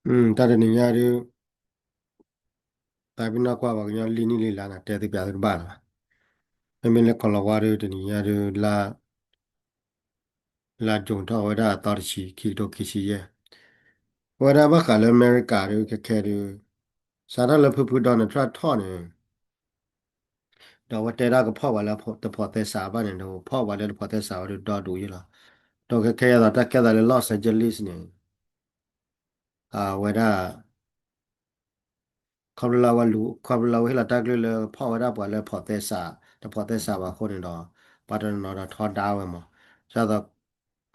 တၢ်တနံၤညါဒုး တၢ်ပ့ၤနီၣ်ကွၢ်ပှၤကညီလံာ်နံၣ်လံာ်လါန့ၣ် တဲသုပျးသုတဘၣ်လၢၤဘၣ်. မ့မ့ၢ်လၢကီၢ်လီၤဝါဒုး တနံၤညါဒုး လါ လါယူၤထီၣ်ဝဲဒၣ်အသီတဆံ ခံကထိခံဆံယဲၢ်, အဝဲဒၣ်ဘၣ်ဃးလၢအမဲရကၤဒုး ခဲခဲဒုး စးထီၣ်လၢဖုဖု Donald Trump ထီၣ်န့ၣ် ဒီးအဝဲတဲဒၣ်ကဖီၣ်ပှၤလၢတဖိးသဲစးဘၣ်န့ၣ် ဒီးဖီၣ်ပှၤလၢတဖိးသဲစးဝဲဒုးဒီဒူၣ်ယဲၢ်လီၤ. ဒီးခဲခဲအံၤသိးတၢ်ကဲသးလၢ Los Angeles န့ၣ် အဝဲဒၣ် ခီဖျိလၢအဝဲလူၤ ခီဖျိလၢအဝဲဟ့ၣ်လီၤတၢ်ကလုၢ်လၢဖီၣ်ဝဲဒၣ်ပှၤလၢဖိးသဲစး တဖိးသဲစးဘၣ်အဃိန့ၣ်ဒီး ပှၤတနီၤနီၤဒီးထီဒါဝဲမး. ဒ်သိး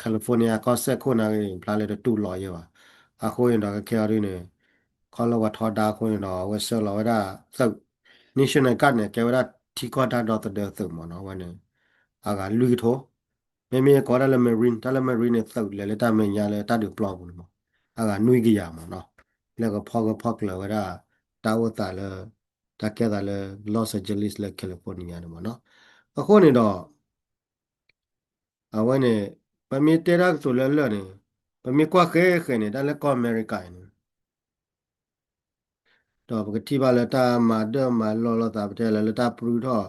California ကီၢ်စဲၣ်ခိၣ်နၢ်ဂ့ၤ ဖျါလၢတတူၢ်လိာ်ယဲၢ်ဘၣ်. အဃိန့ၣ်ဒီးခဲခဲအံၤဒုးန့ၣ် ခီဖျိလၢပှၤထီဒါအဃိန့ၣ်ဒီး အဝဲဆှၢလီၤဝဲဒၣ်သုး National Guard န့ၣ် ကဲဝဲဒၣ်ထံကီၢ်တၢ်ဒီသဒၢသုးမးနီၤ အဝဲန့ၣ် အဂၤလွံၢ်ကထိ မ့မ့ၢ်ကိးဝဲဒၣ်လၢ Marine တၢ်လၢ Marine န့ၣ် သုးလဲၤလၢတၢ်မဲာ်ညါလၢတၢ်ဒုးပျီပူၤန့ၣ်မး အဂၤနွံကယၤမးနီၤ လၢကဖီၣ်ဂၢၢ်ဖီၣ်ကျၢၤဝဲဒၣ် တၢ်အိၣ်သးလၢ တၢ်ကဲသးလၢ Los Angeles လၢ California န့ၣ်မးနီၤ. အဃိန့ၣ်ဒီး အဝဲန့ၣ် ပမ့ၢ်တဲတၢ်ကတိၤလၢလၢာ်န့ၣ် ပမ့ၢ်ကွၢ်ဃဲဃဲန့ၣ် တၢ်လၢကီၢ်အမဲရကၤအံၤန့ၣ် ဒီးပကထံၣ်ဘၣ်လၢတၢ်မၤဒၢၣ်မၤလီၢ်လိာ်သး ပတဲလၢ လၢတၢ်ပြူထီၣ်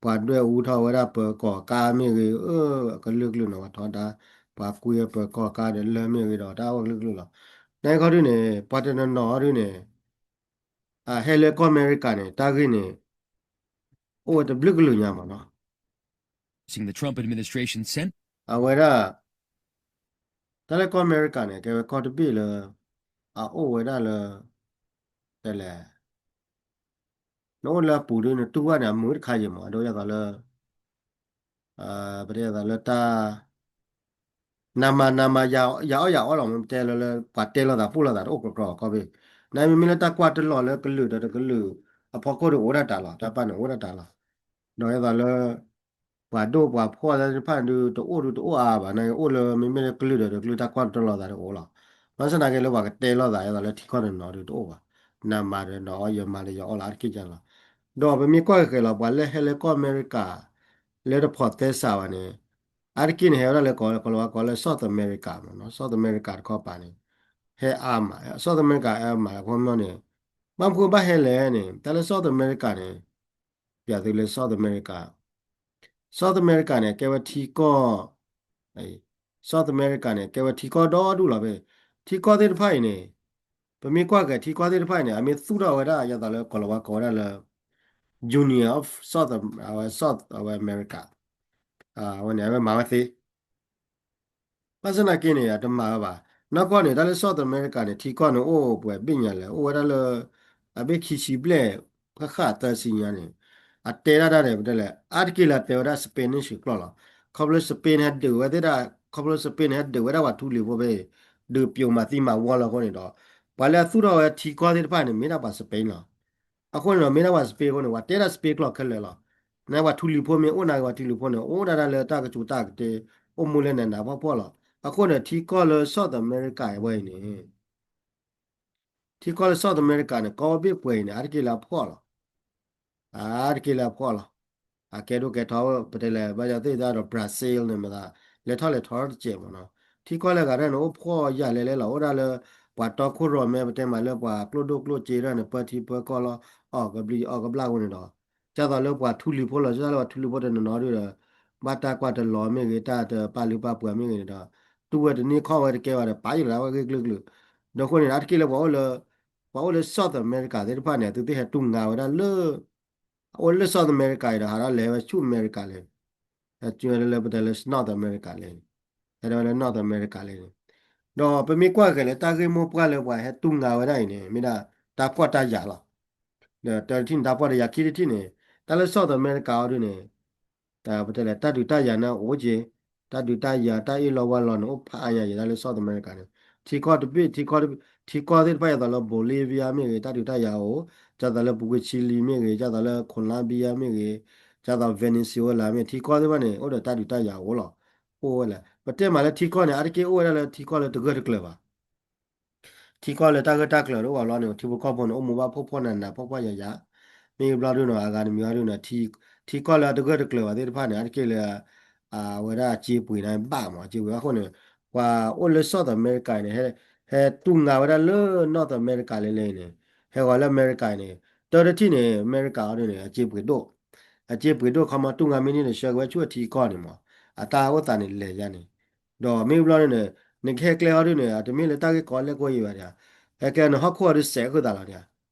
ပှၤဒွဲၣ်အူထီၣ်ဝဲဒၣ်ပၢၤကီၢ်ကါမ့ၢ်ဂ့ၤ အကလုာ်ကလုာ်နီၤ ပှၤထီဒါ ပှၤကွံပၢၤကီၢ်ကါဒီးလၢမ့ၢ်ဂ့ၤဒီး တၢ်အိၣ်ကလုာ်ကလုာ်လီၤ. နခီဒုးန့ၣ် ပှၤတနီၤနီၤဒုးန့ၣ် အဟဲလၢကီၢ်အမဲရကၤန့ၣ် တၢ်ဂ့ၢ်န့ၣ် အိၣ်ဝဲတဘျုးကလုာ်ညါမးနီၤ. အဝဲဒၣ် တၢ်လၢကီၢ်အမဲရကၤန့ၣ် ကဲဝဲကီၢ်တဘ့ၣ်လၢ အအိၣ်ဝဲဒၣ်လၢ တဲလဲၣ် နအိၣ်လၢအပူၤဒုး နတူၢ်ဘၣ်န့ၣ် အမုာ်တခါယံာ်မး အဒိယသးလၢ ပတဲသးလၢတၢ် နမၤနမၤ ယၤအီၣ်ယၤအီလီၤ မ့ၢ်တဲလၢ ပှၤတဲလိာ်သးပူၣ်လိာ်သးတအိၣ်ကီကီကီၢ်ဘ့ၣ်, နမ့မ့ၢ်လၢတၢ်ကွၢ်တလီၢ်လၢကလုာ်ဒီးတကလုာ် အဖီခိၣ်ဒုးအိၣ်ဒၣ်တၢ်လီၤ တၢ်ပာ်န့ၣ်အိၣ်ဒၣ်တၢ်လီၤ. ဒီးယသးလၢ ပှၤဒိၣ်ပှၤဖှီၣ်သ့ၣ်တဖၣ်န့ၣ်ဒုး တအိၣ်ဒုးတအိၣ်အါဘၣ် နအိၣ်လၢမ့မ့ၢ်လၢကလုာ်ဒီးတကလုာ်တၢ်ကွၢ်တလီၢ်သးတအိၣ်လီၤ. ဘၣ်ဆၣ်သနာ်က့လၢပှၤကတဲလိာ်သး ယသးလၢထံကီၢ်တနီၤဒုးတအိၣ်ဘၣ်, နမၤဒီးနအီၣ် ယမၤဒီးယအီၣ်လီၤ အါတက့ၢ်ကလီၤ. ဒီးပမ့ၢ်ကွၢ်ဃဲဃဲလီၤ ပှၤလၢဟဲလၢကီၢ်အမဲရကၤ လၢတဖိးသဲစးဘၣ်န့ၣ် အါတက့ၢ်န့ၣ် ဟဲဝဲဒၣ်လၢကီၢ်လီၤဝါကိးလၢ South America မးနီၤ South America တခီပၤန့ၣ် ဟဲအါမး South America အါမး အခီပညီန့ၣ် ဘၣ်မနုၤဘၣ်ဟဲလဲၣ်န့ၣ် တၢ်လၢ South America န့ၣ် ပျးသုလၢ South America South America န့ၣ် ကဲဝဲထံကီၢ် South America န့ၣ် ကဲဝဲထံကီၢ်ဒီဒူၣ်လီၤဖဲ ထံကီၢ်သ့ၣ်တဖၣ်အံၤန့ၣ် ပမ့ၢ်ကွၢ်က့ၤထံကီၢ်သ့ၣ်တဖၣ်အံၤန့ၣ် အမ့ၢ်သူၣ်ထီၣ်ဝဲဒၣ် ယသးလၢကီၢ်လီၤဝါကိးဝဲဒၣ်လၢ Union of South အဝဲ South အဝဲ America အဝဲန့ၣ် အဝဲမၤဝဲသ့ ဘၣ်ဆၣ်သနာ်က့န့ၣ် အတမၤဝဲဘၣ်. နီၢ်ကီၢ်န့ၣ် တၢ်လၢ South America န့ၣ် ထံကီၢ်န့ၣ်အိၣ်ပှဲၤဘ့ၣ်ညါလဲၣ် အိၣ်ဝဲဒၣ်လၢ အဘ့ၣ်ခံဆံဘျဲၣ် ဃၣ်ဃၣ်သၢဆံညါန့ၣ် အတဲဒၣ်တၢ်န့ၣ် ပတဲလဲၣ် အါတက့ၢ်လၢအတဲဝဲဒၣ် Spanish ကျိာ်လီၤ. ခီဖျိ Spain ဟဲဒုးဝဲသ့ၣ်ဒၣ် ခီဖျိ Spain န့ၣ် ဟဲဒုးဝဲဒၣ်ပှၤထူလံၤဖိဖဲ ဒုးပျိာ်မၤသံမၤဝီလီၤအဃိန့ၣ်ဒီး ပှၤလၢအသူၣ်ထီၣ်ဝဲထံကီၢ်သ့ၣ်တဖၣ်န့ၣ် မ့ၢ်ဒၣ်ပှၤ Spain လီၤ. အဃိန့ၣ်ဒီး မ့ၢ်ဒၣ်ပှၤ Spain အဃိန့ၣ် ပှၤတဲဒၣ် Spain ကျိာ်ခဲလၢာ်လီၤ. နပှၤထူလံၤဖိမ့ၢ်အိၣ်နၤဂ့ၤ ပှၤထူလံၤဖိန့ၣ် အိၣ်ဒၣ်တၢ်လၢတၢ်ကစူၤတၢ်ကတ့ အိၣ်မူလၢနးနးဖှီၣ်ဖှီၣ်လီၤ. အဃိန့ၣ် ထံကီၢ်လၢ South America ဝဲအံၤန့ၣ် ထံကီၢ်လၢ South America န့ၣ် ကီၢ်ဘ့ၣ်ပှဲၤအံၤန့ၣ် အါတက့ၢ်လၢအဖှီၣ်လီၤ. အါတက့ၢ်လၢအဖှီၣ်လီၤ. အကဲဒိၣ်ကဲထီ ပတဲလဲၣ် ဘၣ်ယၤသ့ၣ်တၢ်ဒီး Brazil န့ၣ်မ့ၢ်သး လဲၤထီၣ်လဲၤထီတစဲးမ့ၢ်နီၤ. ထံကီၢ်လၢအဂၤတဖၣ်န့ၣ် အိၣ်ဖှီၣ်ယၢ်လဲၤလဲၤလီၤ အိၣ်ဒၣ်လၢ ပှၤတီခိၣ်ရိၣ်မဲ ပတဲမးလၢပှၤကျိၣ်ဒိၣ်ကျိၣ်စ့တဖၣ်န့ၣ် ပၢထံပၢကီၢ်လီၤ အီၣ်ကဘျံးအီၣ်ကဘျၣ်အဃိန့ၣ်ဒီး ဒ်သိးလၢပှၤထူလံၤဖိလီၤ ဒ်သိးလၢပှၤထူလံၤဖိတနီၤနီၤဒီး ဘၣ်တၢ်ကွၢ်တလီၤမ့ၢ်ဂ့ၤ တၢ်တပာ်လုၢ်ပာ်ပှ့ၤမ့ၢ်ဂ့ၤန့ၣ်ဒီး တူၢ်ဝဲတန့ၢ်ခီၣ်ဝဲတကဲဘၣ်ဒီး ပာ်ယိာ်လီၤဝဲဂ့ၢ်ကျိၤကျိၤ. ဒီးအဃိန့ၣ် အါတက့ၢ်လၢပှၤအိၣ်လၢ ပှၤအိၣ်လၢ South America သ့ၣ်တဖၣ်န့ၣ် အသုသ့ၣ်ဟဲတူၢ်ငါဝဲဒၣ်လၢ အိၣ်လၢ South America အံၤဒီး ဟးထီၣ်လဲၤဝဲဆူ America လဲၣ် လၢပတဲလၢ North America လဲၣ် ဟဲထီၣ်ဝဲလၢ North America လဲၣ်န့ၣ်. ဒီးပမ့ၢ်ကွၢ်က့ၤလၢတၢ်ဂ့ၢ်မိၢ်ပှၢ်လၢပှၤဟဲတူၢ်ငါဝဲဒၣ်အံၤန့ၣ် မ့ၢ်ဒၣ်တၢ်ဖှီၣ်တၢ်ယာ်လီၤ. ဒီးတၢတထံၣ်န့ၣ် တၢ်ဖှီၣ်တၢ်ယာ် ခံထံၣ်တထံၣ်န့ၣ် တၢ်လၢ South America အီၤဒုန့ၣ် ပတဲလဲၣ် တၢ်ဒုးတၢ်ယၤန့ၣ်အိၣ်က့ၤ, တၢ်ဒုးတၢ်ယၤ တၢ်အ့ၣ်လိာ်ဝါလိာ်န့ၣ် အိၣ်ဖးအါညါယဲၢ် တၢ်လၢ South America န့ၣ်, ထံကီၢ်တဘ့ၣ် ထံကီၢ်တဘ့ၣ် ထံကီၢ်သ့ၣ်တဖၣ် ဒ်သိးလၢ Bolivia မ့ၢ်ဂ့ၤ တၢ်ဒုးတၢ်ယၤအိၣ်, ဒ်သိးလၢ ပူၤကွံာ် Chile မ့ၢ်ဂ့ၤ ဒ်သိးလၢ Colombia မ့ၢ်ဂ့ၤ, ဒ်သိး Venezuela မ့ၢ် ထံကီၢ်သ့ၣ်တဖၣ်န့ၣ် အိၣ်ဒီးတၢ်ဒုးတၢ်ယၤအိၣ်လီၤ. အိၣ်ဝဲလဲၣ် ပတဲမးလၢထံကီၢ်န့ၣ် အါတက့ၢ်အိၣ်ဝဲဒၣ်လၢထံကီၢ်လၢတဂၢၢ်တကျၢၤဘၣ် ထံကီၢ်လၢတၢ်ဂၢၢ်တၢ်ကျၢၤတအိၣ်ဘၣ်ဘျီန့ၣ် ထံဖိကီၢ်ဖိန့ၣ် အိၣ်မူဘၣ်ဖှီၣ်ဖှီၣ်နးနး ဖှီၣ်ဖှီၣ်ယာ်ယာ်, မ့ၢ်ဘျီဒုန့ၣ် အဂၤတမံၤအီၤဒုန့ၣ် ထံကီၢ်လၢအတဂၢၢ်တကျၢၤဘၣ်သ့ၣ်တဖၣ်န့ၣ် အါတက့ၢ်လၢ အဝဲဒၣ်အစ့ပှ့ၤန့ၣ်ဘၣ်မး အစ့ပှ့ၤဘၣ်အဃိန့ၣ် ပှၤအိၣ်လၢ South America န့ၣ် ဟဲ ဟဲတူၢ်ငါဝဲဒၣ်လၢ North America လဲၣ်လဲၣ်န့ၣ် ဟဲဂီၤလၢအမဲရကၤန့ၣ် တၢ်တထံၣ်န့ၣ် အမဲရကၤအီၤဒ်န့ၣ် အစ့ပှ့ၤဒိၣ်, အစ့ပှ့ၤဒိၣ်ခီမီ တူၢ်ငါမ့ၢ်န့ၣ် နဆှၢက့ၤဝဲဆူအထံကီၢ်န့ၣ်မး အတၢ်အိၣ်သးန့ၣ်လဲၤယါန့ၣ်, ဒီးမ့ၢ်ဘျီန့ၣ် နကဟဲကျဲအီၤဒ်န့ၣ် အတမ့ၢ်လၢတၢ်ဂ့ၢ်ကီလဲၢ်ကိၢ်ယံၤဘၣ်ဒီး ဟဲကျဲနဟီၣ်ခိၣ်အီၤဒ်စဲးအဃုာ်သးလီၤဒီး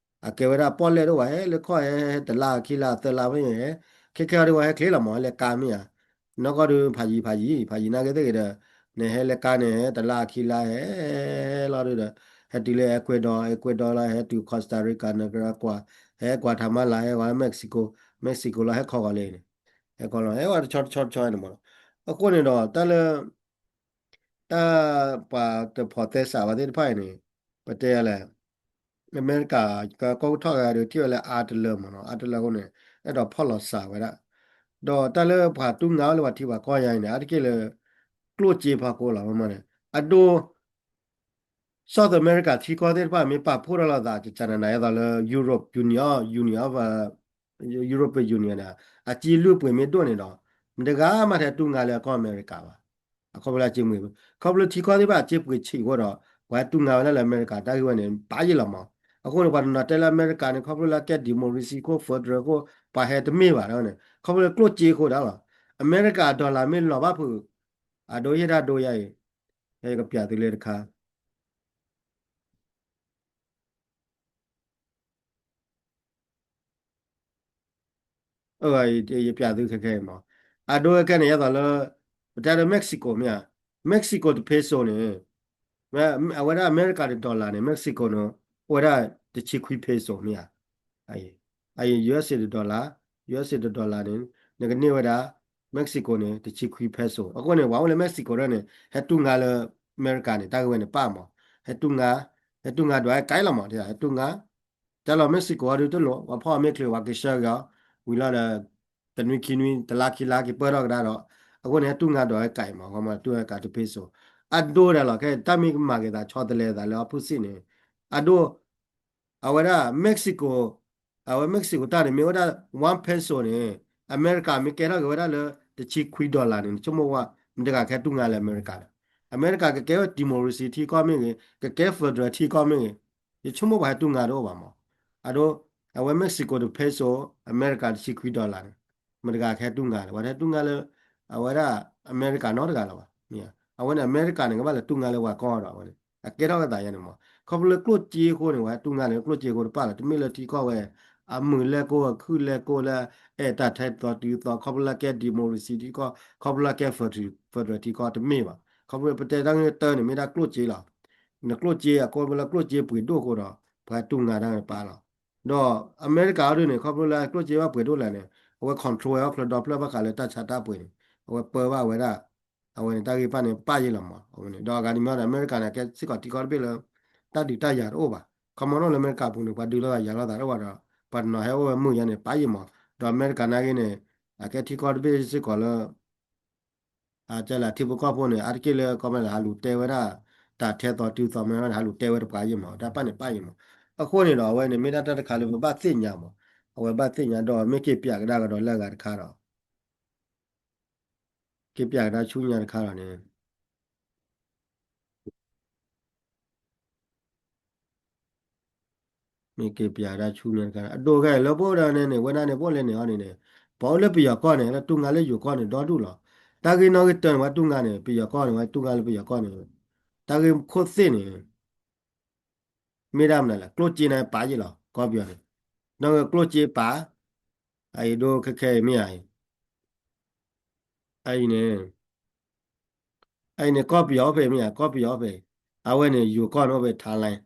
အကဲဝဲဒၣ်ပီၣ်လဲၣ်တအိၣ်ဘၣ် ဟဲလၢခီၣ်ဟဲ ဟဲတလါခံလါသၢလါမ့ၢ် ခဲခဲအီၤဒ်ဝဲဟဲချ့လီၤမး ဟဲလဲၤကါမ့ၢ်ဧါ နီၢ်ကီၢ်ဒုးဖးယံၤဖးယံၤ ဖးယံၤနာ်က့သ့ၣ်ဂ့ၤဒီး နဟဲလဲၤကါန့ၣ် ဟဲတလါခံလါဟဲ လီၤဒုးဒီး ဟဲတုၤလၢ Ecuador, Ecuador လီၤ ဟဲတုၤ Costa Rica, Nicaragua, ဟဲ Guatemala, ဟဲဂီၤ Mexico, Mexico လီၤ ဟဲခီဂီၤလၢန့ၣ် ဟဲခီလီၤ ဟဲဝဲတဆီတဆီတဆီန့ၣ်မး အဃိန့ၣ်ဒီး တၢ်လၢ တၢ်ပှၤတဖိးသဲစးဝဲသ့ၣ်တဖၣ်အံၤန့ၣ် ပတဲလဲၣ် အမဲရကၤ ကီၢ်ကထီၣ်ဂၤဒီး ထံၣ်ဝဲလၢအါတလၢမးနီၤ အါတလၢအဃိန့ၣ် အဲၣ်ဒိးဖီၣ်လီၤစးဝဲဒၣ် ဒီးတၢ်လၢပှၤတူၢ်ငါအီၤလၢပှၤထံပှၤကီၢ်ယါအံၤန့ၣ် အါတက့ၢ်လၢ ကျိၣ်စ့ဖီခိၣ်လီၤ မ့ၢ်န့ၣ် အဒိ South America ထံကီၢ်သ့ၣ်တဖၣ် မ့ၢ်ပာ်ဖှိၣ်ထီၣ်လိာ်သး ကကနနၤ အသိးလၢ Europe Union, Union of, European Union န့ၣ် အစ့လုၢ်ပှ့ၤမ့ၢ်ဒိၣ်န့ၣ်ဒီး မတဂၤမးထဲတူၢ်ငါလၢကီၢ်အမဲရကၤဘၣ်. အခီဖျိလၢအစ့မ့ၢ် ခီဖျိထံကီၢ်သ့ၣ်တဖၣ်အစ့ပှ့ၤဆံးအဃိဒီး ပှၤဟဲတူၢ်ငါဝဲဒၣ်လၢအမဲရကၤ တၢ်ဂ့ၢ်ဝဲန့ၣ် ပာ်ယံာ်လီၤမး. အဃိန့ၣ် ပှၤတနီၤတဲလၢအမဲရကၤန့ၣ် ခီဖျိလၢအကဲ democracy ခိၣ် federal ခိၣ် ပှၤဟဲတမ့ၢ်ဘၣ်န့ၣ် ခီဖျိလၢကျိၣ်စ့အဃိဒၣ်လီၤ. အမဲရကၤ dollar မ့ၢ်လီၤဘၣ်ဖုး အဒိယဲၢ်တၢ်ဒိယါအံၤ ယကပျးသုလၢတခါ အ ယပျးသုခဲခဲအံၤမး. အဒိခဲခဲန့ၣ် ယသိးလၢ ပတဲလၢ Mexico မ့ၢ်ဧါ, Mexico တ peso န့ၣ် အဝဲဒၣ်အမဲရကၤတ dollar န့ၣ် Mexico န့ၣ် အိၣ်ဝဲဒၣ်တဆံခွံ peso မ့ၢ်ဧါ. အအံၤ USA တ dollar, USA တ dollar န့ၣ် နကန့ၢ်ဝဲဒၣ် Mexico န့ၣ် တဆံခွံ peso. အဃိန့ၣ် ပှၤအိၣ်လၢ Mexico ဒၣ်န့ၣ် ဟဲတူၢ်ငါလၢအမဲရကၤန့ၣ် တၢ်ဂ့ၢ်ဝဲန့ၣ်ပာ်မး. ဟဲတူၢ်ငါ, ဟဲတူၢ်ငါဒွးဟဲကဲလီၤမး ဟဲတူၢ်ငါ တၢ်လီၤ Mexico အီၤဒုးတလိၣ် ပှၤဖီၣ်အီၤမ့ၢ်ချုး ပှၤကဆှၢက့ၤအီၤ ဝံၤလီၤဒီး တနွံခံနွံ တလါခံလါက့ၤပၢၢ်ထီၣ်ကဒါဒီး အဃိန့ၣ် ဟဲတူၢ်ငါဒွးဟဲကဲမး ခီမး တူၢ်ငါကးတ peso အဒိဒၣ်လီၤ. ခဲအံၤ တၢ်မ့ၢ်ကမၤက့ၤသးဆီတလဲသးလၢအဖုၣ်စ့ၣ်န့ၣ် အဒိ အဝဲဒၣ် Mexico, အဝဲ Mexico တၢ်န့ၣ် မ့ၢ်ဝဲဒၣ် one peso န့ၣ် အမဲရကၤမ့ၢ်ကဲထီၣ်က့ၤဝဲဒၣ်လၢ တဆံခွံ dollar န့ၣ် နဆိကမိၣ်ဝဲ မတဂၤကဟဲတူၢ်ငါလၢအမဲရကၤလဲၣ်. အမဲရကၤကကဲဝဲ democracy ထံကီၢ်မ့ၢ်ဂ့ၤ, ကကဲ federal ထံကီၢ်မ့ၢ်ဂ့ၤ, ယဆိကမိၣ်ပှၤဟဲတူၢ်ငါတအိၣ်ဘၣ်မး. အဒိ အဝဲ Mexico တ peso, အမဲရကၤတဆံခွံ dollar န့ၣ် မတဂၤကဟဲတူၢ်ငါလဲၣ်. ပှၤတဟဲတူၢ်ငါလၢ အဝဲဒၣ်အမဲရကၤနီတဂၤလၢၤဘၣ်. အဝဲန့ၣ် အမဲရကၤန့ၣ် ကဘၣ်လဲၤတူၢ်ငါလၢပှၤကီၢ်ဒီး အဝဲန့ၣ် အကဲထီၣ်က့ၤသးယါန့ၣ်မး. ခီဖျိလၢကျိၣ်စ့အဃိန့ၣ် ပှၤဟဲတူၢ်ငါလၢကျိၣ်စ့အဃိတပာ်လီၤ. တမ့ၢ်လၢထံကီၢ်ဝဲ အမုာ်လဲၢ်ကိၢ် အခုၣ်လဲၢ်ကိၢ်လၢ အဲၣ်တၢ်ထဲသိးတုၤသိး ခီဖျိလၢကဲ democracy ထံကီၢ် ခီဖျိလၢကဲ federal ထံကီၢ်တမ့ၢ်ဘၣ်. ခီဖျိပတဲတၢ်ဂ့ၢ်တၢန့ၣ် မ့ၢ်ဒၣ်ကျိၣ်စ့လီၤ. နကျိၣ်စ့ အခီဖျိလၢကျိၣ်စ့ပှ့ၤဒိၣ်အဃိဒီး ပှၤဟဲတူၢ်ငါတၢ်န့ၣ်ပာ်လီၤ. ဒီးအမဲရကၤအီၤဒုးန့ၣ် ခီဖျိလၢကျိၣ်စ့ဘၣ်ပှ့ၤဒိၣ်လဲၣ်န့ၣ် အဝဲ control ဝဲအီၣ်ချၢဒီဖျၢၣ်ဘၣ်ဃးလၢတၢ်ဆါတၢ်ပှ့ၤန့ၣ် အဝဲပၢဘၣ်ဝဲဒၣ် အဝဲန့ၣ်တၢ်ဂ့ၢ်ပာ်န့ၣ်ပာ်ယဲလီၤမး. အဝဲန့ၣ် ဒီးအဂၤန့ၣ်မ့ၢ်ဒီး အမဲရကၤန့ၣ် ကဲစ့ၢ်ကီးထံကီၢ်တဘ့ၣ်လၢ တၢ်ဒုးတၢ်ယၤတအိၣ်ဘၣ်. ခီမီနီၣ်လၢအမဲရကၤပူၤန့ၣ် ပှၤဒုးလိာ်သးယၤလိာ်သးတအိၣ်ဘၣ်ဒီး ပှၤတနီၤဟဲအိၣ်ဝဲမုာ်ယါန့ၣ် ပာ်ယဲမး. ဒီးအမဲရကၤနာ်က့န့ၣ် အကဲထံကီၢ်တဘ့ၣ်စ့ၢ်ကီးလၢ အကဲလၢထံဖိကီၢ်ဖိန့ၣ် အါတက့ၢ်လၢကီၢ်မဲာ်လၢဟးလူၤတဲဝဲဒၣ် တၢ်ထဲသိးတုၤသိးမ့ၢ်ဝဲဒၣ်ဟးလူၤတဲဝဲတပှၤယဲမး တၢ်ပာ်န့ၣ်ပာ်ယဲမး. အဃိန့ၣ်ဒီး အဝဲန့ၣ်မ့ၢ်ဒၣ်တၢ်တခါလၢပဘၣ်သ့ၣ်ညါမး. အဝဲဘၣ်သ့ၣ်ညါဒီးမ့ၢ်က့ၤပျးကဒါကဒီးလၢအဂၤတခါဒီး က့ၤပျးကဒါဆူညါတခါဒီးန့ၣ် မ့ၢ်က့ၤပျးကဒါဆူညါတခါ အဒိခဲအံၤလၢပအိၣ်ဒီးန့ၣ်န့ၣ် ဝဲဒၣ်န့ၣ် ပအိၣ်လဲၣ်န့ၣ်အီၤန့ၣ်န့ၣ် ပှၤအိၣ်လၢပယီၤကီၢ်န့ၣ် လၢတူၢ်ငါလၢယိၤကီၢ်န့ၣ် ဒီဒူၣ်လီၤ. တၢ်ဂ့ၢ်နီၣ်ဂံၢ်တၢန့ၣ် ပှၤတူၢ်ငါန့ၣ် ပယီၤကီၢ်န့ၣ် ပှၤတူၢ်ငါလၢပယီၤကီၢ်န့ၣ် တၢ်ဂ့ၢ်ခိၣ်သ့ၣ်န့ၣ် မ့ၢ်ဒၣ်မနုၤလဲၣ် ကျိၣ်စ့န့ၣ်ပာ်ယဲလီၤ ကီၢ်ပယီၤန့ၣ် နီၣ်ဂံၢ်ကျိၣ်စ့ပာ် အအံၤဒိခဲခဲအံၤမ့ၢ်ဧါ အအံၤန့ၣ် အအံၤန့ၣ် ကီၢ်ပယီၤအိၣ်ဖဲမ့ၢ်ဧါ ကီၢ်ပယီၤအိၣ်ဖဲ အဝဲန့ၣ် ယိၤကီၢ်န့ၣ်အိၣ်ဖဲ Thailand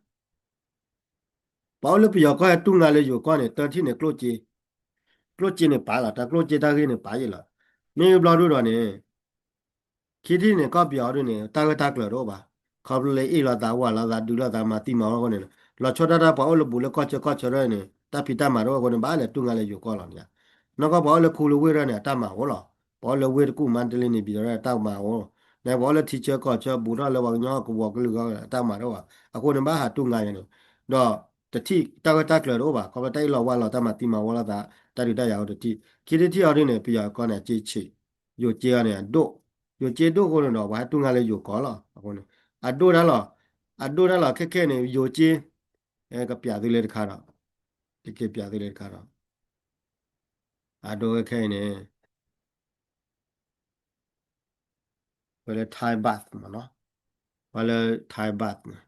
ပှၤအိၣ်လၢပယီၤကီၢ်ဟဲတူၢ်ငါလၢယိၤကီၢ်န့ၣ် တၢထံၣ်န့ၣ် ကျိၣ်စ့ ကျိၣ်စ့န့ၣ်ပာ်လီၤ တၢ်ကျိၣ်စ့တၢ်ဂ့ၢ်န့ၣ်ပာ်ယဲလီၤ. မ့ၢ်ဘျီဒုဒီးန့ၣ် ခံထံၣ်န့ၣ် ကီၢ်ပယီၤဒုန့ၣ် တၢ်ဂၢၢ်တၢ်ကျၢၤတအိၣ်ဘၣ်. ခီဖျိလၢအ့ၣ်လိာ်သး ဝၢ်လိာ်သး ဒုးလိာ်သး မၤသံမၤဝီအဃိန့ၣ် လီၤဆီဒၣ်တၢ်ပှၤအိၣ်လၢဘူးလၢကီၢ်ဆၢကီၢ်ဆၢဒၣ်န့ၣ် တၢ်ဖံးတၢ်မၤတအိၣ်အဃိန့ၣ် ဘၣ်လဲၤတူၢ်ငါလၢယိၤကီၢ်လီၤန့ၣ်. နီၢ်ကီၢ်ပှၤအိၣ်လၢခူလၢဝ့ၢ်ဒၣ်န့ၣ် အတၢ်မၤအိၣ်လီၤ. ပှၤအိၣ်လၢဝ့ၢ်တကူၣ် မါတလ့ န့ၣ်ပၠံၤဒီး အတၢ်မၤအိၣ် နပှၤအိၣ်လၢထံဆၢကီၢ်ဆၢ ဘူးထီၣ်လၢပှၤကညီကဝီၤကလုာ်ဂီၢ် အတၢ်မၤတအိၣ်ဘၣ်. အဃိန့ၣ် ဘၣ်ဟးတူၢ်ငါယဲန့ၣ် ဒီးတထံၣ်တၢ်ဂၢၢ်တၢ်ကျၢၤတအိၣ်ဘၣ်. ခီဖျိတၢ်အ့ၣ်လိာ်ဝၢ်လိာ် တၢ်မၤသံမၤဝီလိာ်သး တၢ်ဒုးတၢ်ယၤအိၣ်တထံၣ်. ခံထံၣ်တထံၣ်အီၤဒုန့ၣ် ပယီၤကီၢ်န့ၣ် အစ့ဆံး ယိၤစ့အီၤန့ၣ် အဒိၣ် ယိၤစ့ဒိၣ်အဃိန့ၣ်ဒီး ပှၤဟဲတူၢ်ငါလၢယိၤကီၢ်လီၤ. အဃိန့ၣ် အဒိၣ်ဒၣ်လီၤ. အဒိဒၣ်လီၤ ခဲခဲအံၤန့ၣ် ယိၤက့, ကပြသုလၢတခါဒီး, ကက့ပြသုလၢတခါဒီး, အဒိခဲခဲအံၤန့ၣ် ပှၤလၢ Thai baht မ့ၢ်နီၤ, ပှၤလၢ Thai baht န့ၣ်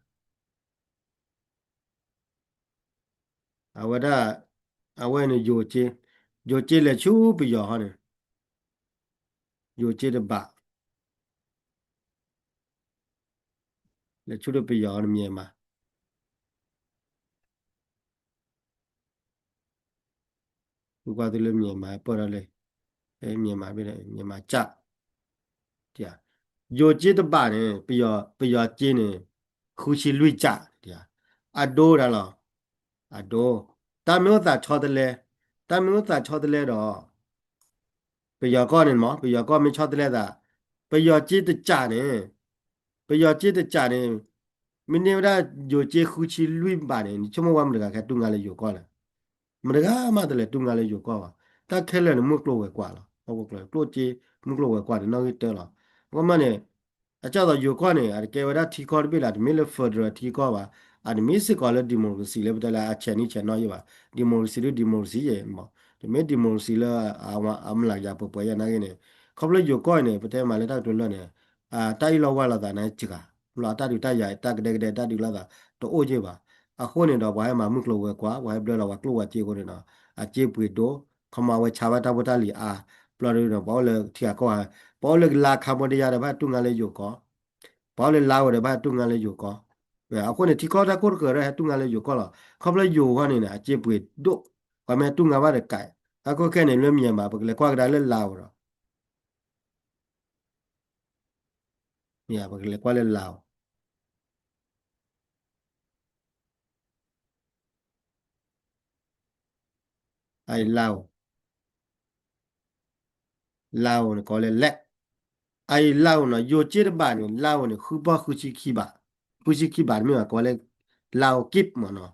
အဝဲဒၣ်, အဝဲန့ၣ်ယိၤက့, ယိၤက့လဲၤဆူပယီၤဟီန့ၣ်, ယိၤက့တဘး, လဲၤဆူဒီးပယီၤန့ၣ် မြန်မာ ဃုကွၢ်သုလၢ မြန်မာ ပၢၢ်ထီၣ်လၢ မြန်မာ ဘ့ၣ် မြန်မာ ကျပ်, ယိၤက့တဘးန့ၣ် ပယီၤက့န့ၣ် ဃုဆံလွံၢ်ကျပ်, အဒိဒၣ်လီၤ, အဒိ, တၢ်မ့ၢ်အိၣ်သးဆီတလဲ, တၢ်မ့ၢ်အိၣ်သးဆီတလဲဒီး ပယီၤကီၢ်န့ၣ်မ့ၢ် ပယီၤကီၢ်မ့ၢ်ဆီတလဲသး, ပယီၤက့တကျပ်န့ၣ်, ပယီၤက့တကျပ်န့ၣ်, မ့ၢ်န့ၢ်ဝဲဒၣ်ယိၤက့ဃုဆံလွံၢ်ဘးန့ၣ် နဆိကမိၣ်ဝဲမတၤတဂၤကဟဲတူၢ်ငါလၢယိၤကီၢ်လဲၣ်, မတဂၤမးတလဲၤတူၢ်ငါလၢယိၤကီၢ်ဘၣ်, တၢ်ခဲလၢာ်န့ၣ် မုၢ်ကျိၤဝဲၤကွာ်လီၤ, ကျိၤက့ မုၢ်ကျိၤဝဲၤကွာ်န့ၣ် နီၣ်ဂံၢ်တၢလီၤ, အဃိမးန့ၣ် အကၢ်သိးယိၤကီၢ်န့ၣ် အတကဲဝဲဒၣ်ထံကီၢ်တဘ့ၣ်လၢၤ တမ့ၢ်လၢ federal ထံကီၢ်ဘၣ်, အတမ့ၢ်စ့ၢ်ကီးလၢ democracy လၢပတဲလၢအဆဲးနံၣ်ဆဲးနီၣ်ယဲၢ်ဘၣ်, democracy ဒ် democracy ယဲၢ်မး, တမ့ၢ် democracy လၢ အမလၤယၤပှဲၤပှဲၤယဲၢ်နာ်က့န့ၣ်, ခီဖျိယိၤကီၢ်အံၤန့ၣ် ပတဲမးလၢတၢ်ကတိၤလၢာ်န့ၣ်, တၢ်အ့ၣ်လိာ်ဝါလိာ်သးန့ၣ်စှၤ, ဘျီအတၢ်ဒုးတၢ်ယၤ တၢ်ကဒဲကဒဲတၢ်ဒုးလိာ်သး တအိၣ်ယဲၢ်ဘၣ်, အဃိန့ၣ်ဒီး ပှၤဟဲမၤမုၢ်ကျိၤဝဲၤကွာ် ပှၤဟဲဘျၢလီၤပှၤကျိၣ်ပှၤစ့အဃိန့ၣ်ဒီး အစ့ပှ့ၤဒိၣ်, ခီမီအဝဲဆါဘၣ်တၢ်ဖိတၢ်လံၤအါ, ဘျီဒီး ပှၤအိၣ်လၢထံဂၤကီၢ်ဂၤ, ပှၤအိၣ်လၢလါ Cambodia ဒီးဘၣ်ဟဲတူၢ်ငါလၢယိၤကီၢ်, ပှၤအိၣ်လၢလါဝဲဒီးဘၣ်ဟဲတူၢ်ငါလၢယိၤကီၢ်, အဃိန့ၣ် ထံကီၢ်တၢ်ကိၢ်တဃၢၤဒီးဟဲတူၢ်ငါလၢယိၤကီၢ်လီၤ, ခီဖျိယိၤအဂီၢ်န့ၣ်န့ၣ် အစ့ပှ့ၤဒိၣ်, ပှၤမ့ၢ်ဟဲတူၢ်ငါဘၣ်ဒီးကဲ, အဃိခဲန့ၣ် လၢ မြန်မာ ပကလဲၤကွၢ်ကဒါလၢလါဝဲဒီး မ့ၢ်ပကလဲၤကွၢ်လၢလါဝဲ, အအံၤလါဝဲ, လါဝဲန့ၣ်ကိးလၢလဲၣ်, အအံၤလါဝဲနီၤ ယိၤက့တဘးန့ၣ် လါဝဲန့ၣ် ဃုပီၢ်ဃုဆံခံဘး, ဃုဆံခံဘးတမ့ၢ်ဘၣ် ကိးလၢ လါဝဲက့ပမးနီၤ,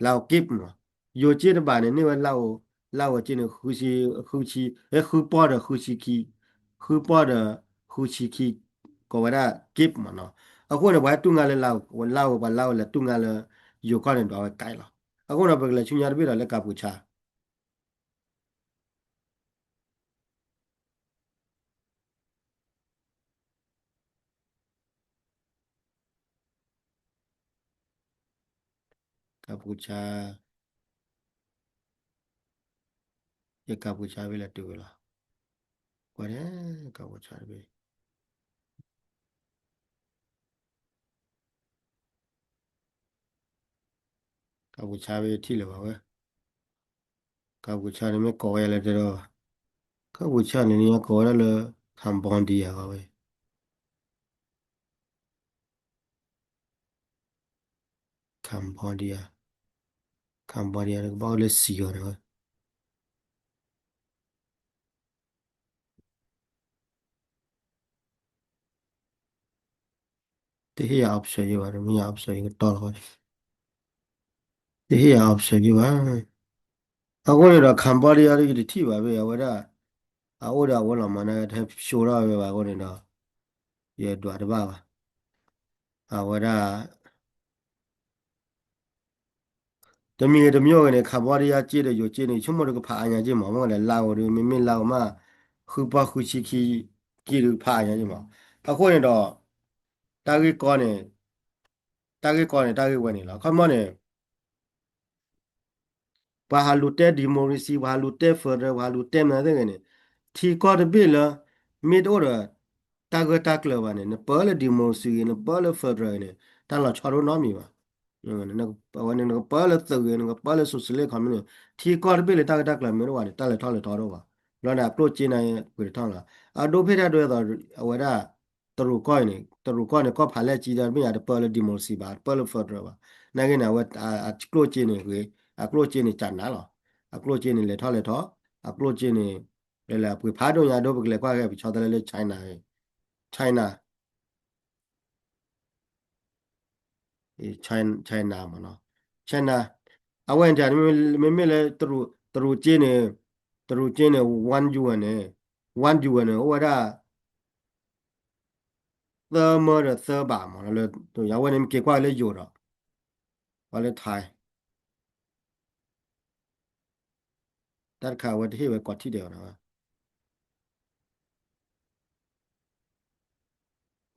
လါဝဲက့ပမး, ယိၤက့တဘးန့ၣ် န့ၢ်ဝဲလါဝဲ, လါဝဲက့န့ၣ် ဃုဆံ, ဃုဆံ, ဃုပီၢ်ဒီးဃုဆံခံ, ဃုပီၢ်ဒီးဃုဆံခံ, ကိးဝဲဒၣ်က့ပမးနီၤ, အဃိန့ၣ် ပှၤဟဲတူၢ်ငါလၢလါဝဲ, လါဝဲ ပှၤလါဝဲလဲၤတူၢ်ငါလၢ ယိၤကီၢ်န့ၣ် ဒွးဝဲကဲလီၤ, အဃိန့ၣ် ပကလဲၤဆူညါတဘ့ၣ်ဒီးလၢကၢပူၤဆါ ကၢပူၤဆါ, ယကၢပူၤဆါဘ့ၣ်လဲၤတုၤဝဲလီၤ, ကွၢ်န့ၣ်, ကၢပူၤဆါတဘ့ၣ် ကၢပူၤဆါဘ့ၣ်ထံၣ်လၢၤဘၣ်ဝဲ, ကၢပူၤဆါန့ၣ်မ့ၢ်ကိးဝဲယၤလၢတဲဒီး, ကၢပူၤဆါန့ၣ် နကိးဝဲဒၣ်လၢ Cambodia ဘၣ်ဝဲ Cambodia, Cambodia နကဘၣ်အိၣ်လၢစံးအီၤန့ၣ်ဝဲ တဟ့ၣ်ယၤ option ယဲဘၣ်, တမ့ၢ်ယၤ option ယကတီၢ်လီၤ, တဟ့ၣ်ယၤ option ယဲဘၣ်. အဃိန့ၣ်ဒီး Cambodia ဒီးယတထံၣ်ဘၣ်ဘၣ် အဝဲဒၣ် အအိၣ်ဒီးအဝဲလီၤမး နဟဲ show ထီၣ်ဝဲဘၣ်အဃိန့ၣ်ဒီး ယဒွးတဘၣ်ဘၣ်. အဝဲဒၣ် တမံၤဂ့ၤတမံၤဂ့ၤန့ၣ် Cambodia က့ဒီးယိၤက့န့ၣ် ဆိကမိၣ်ဒီးကဖးအါညါက့မး, မ့ၢ်လဲၣ် လါဝဲဒီး မ့မ့ၢ်လါဝဲမး ဃုပီၢ်ဃုဆံခံ က့ဒီးကဖးအါညါက့မး. အဃိန့ၣ်ဒီး တၢ်ဂ့ၢ်ကီန့ၣ် တၢ်ဂ့ၢ်ကီန့ၣ် တၢ်ဂ့ၢ်ဝဲန့ၣ်လီၤ. ခီမီန့ၣ် ပှၤဟးလူၤတဲ democracy ပှၤဟးလူၤတဲ federal ပှၤဟးလူၤတဲမနုၤသ့ၣ်ဂ့ၤန့ၣ် ထံကီၢ်တဘ့ၣ်လၢ မ့ၢ်တအိၣ်ဒီး တၢ်ဂၢၢ်တၢ်ကျၢၤဘၣ်န့ၣ် နပၢလၢ democracy ဂ့ၤ နပၢလၢ federal ဂ့ၤန့ၣ် တၢ်လီၤဆီတအိၣ်နီတမံၤဘၣ်. အဝဲန့ၣ် နကပၢလၢသုးဂ့ၤ နကပၢလၢ socialist ခီမီန့ၣ် ထံကီၢ်တဘ့ၣ်လၢတၢ်ဂၢၢ်တၢ်ကျၢၤမ့ၢ်တအိၣ်ဘၣ်န့ၣ် တၢ်လဲၤထီၣ်လဲၤထီတအိၣ်ဘၣ်. ဘျီန့ၣ် အကျိၣ်စ့န့ၣ် ပှ့ၤတထီၣ်လီၤ. အဒိဖဲတၢ်ဒိသိး အဝဲဒၣ် တရူးကီၢ်အံၤန့ၣ် တရူးကီၢ်န့ၣ် ကီၢ်ဖးလဲၢ်ကံဒီး မ့ၢ်ယၤတပၢလၢ democracy ဘၣ် တပၢလၢ federal ဘၣ်. နာ်က့န့ၣ် အဝဲ အကျိၣ်စ့န့ၣ်ဂ့ၤ အကျိၣ်စ့န့ၣ်ကနးလီၤ. အကျိၤစ့န့ၣ် လဲၤထီၣ်လဲၤထီ, အကျိၤစ့န့ၣ် လဲၤလဲၤအပှ့ၤဖးဒိၣ်ညါဒိ ပကလဲၤကွၢ်က့ၤ ပဆီတလဲလၢ China, China, China မ့ၢ်နီၤ, China, အဝဲန့ၣ် မ့မ့ၢ်လၢ တရူးစ့န့ၣ်, တရူးစ့န့ၣ် one yuan န့ၣ်, one yuan န့ၣ် အိၣ်ဝဲဒၣ် သၢမၢဒီးသၢဘးမး လၢ အဝဲန့ၣ်မ့ၢ်က့ၤကွၢ်လၢယိၤဒီး ကွၢ်လၢထါ တၢ်တခါအဝဲတဟ့ၣ်ဝဲကိးထံၣ်ဒဲးဘၣ်နီၤ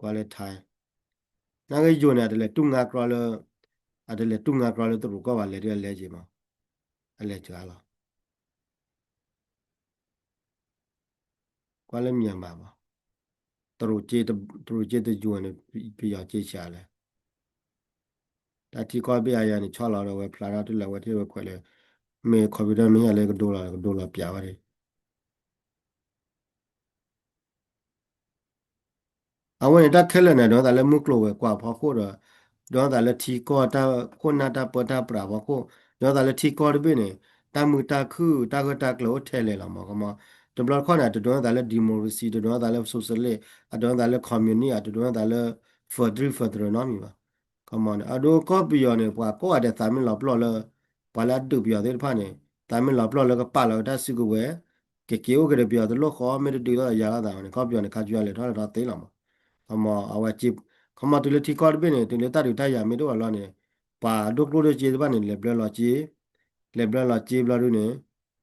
ကွၢ်လၢထါ နာ်က့ယိၤန့ၣ် အတလဲၤတူၢ်ငါကြီလၢ အတလဲၤတူၢ်ငါကြီလၢတရူးကီၢ်ဘၣ် လဲၤဒ်အလဲက့ၤမး အလဲၤစှၤလီၤ ကွၢ်လၢမၠၣ်မးမး တရူး တရူးက့တယိၤန့ၣ် ပယီၤက့စှၤလဲၣ် တၢ်ထံကီၢ်ဘ့ၣ်အါယၤန့ၣ် ဆီလီၤဒီးဝဲဖျါထီၣ်တုၤလၢအဝဲတဟ့ၣ်ဝဲခွဲးလၢ မ့ၢ် computer မ့ၢ်ဟဲလၢကဒိလီၤ ကဒိလီၤပၠးဝဲဒၣ် အဝဲန့ၣ်တၢ်ခဲလၢာ်န့ၣ် ဒိးသးလၢမုၢ်ကျိၤဝဲၤကွာ်ဖီခိၣ်ဒီး ဒိးသးလၢထံကီၢ်တၢ် ခိၣ်နၢ်တၢ်ပၢတၢ်ပြးဖီခိၣ် ဒိးသးလၢထံကီၢ်တဘ့ၣ်န့ၣ် တၢ်မုာ်တၢ်ခုၣ် တၢ်ဂၢၢ်တၢ်ကျၢၤအိၣ်ထဲလဲၣ်လီၤမး ကမီၤ တဘျီတခီၣ်န့ၣ် တဒိးသးလၢ democracy တဒိးသးလၢ socialist အဒိးသးလၢ communist အဒိးသးလၢ federal federal နီတမံၤဘၣ် ကမီၤန့ၣ် အဒိကီၢ်ပယီၤန့ၣ် ပှၤကိးဂၤဒဲးသးမ့ၢ်လီၤပျီၢ်လၢ ပှၤလၢအဒုးပယီၤသ့ၣ်တဖၣ်န့ၣ် သးမ့ၢ်လီၤပျီၢ်လၢကပာ်လီၤဝဲတၢ်စုကဝဲၤ ကက့ၤအိၣ်က့ၤဒီးပယီၤတလိၣ်ဃီ မ့ၢ်တဒုးထီၣ်ယၤလိာ်သးန့ၣ် ကီၢ်ပယီၤန့ၣ် ခါဆူညါလဲၤထီၣ်လဲၤထီၣ်သ့လီၤမး ကမီၤအဝဲ ကမီၤတုၤလၢထံကီၢ်တဘ့ၣ်န့ၣ် တုၤလၢတၢ်ဒုးတၢ်ယၤမ့ၢ်တအိၣ်အလီၢ်န့ၣ် ပှၤဒိၣ်ကျိၣ်ဒိၣ်စ့တဖၣ်န့ၣ် လဲၤဘျၢလီၤစ့ လဲၤဘျၢလီၤစ့ဘျီဒုန့ၣ်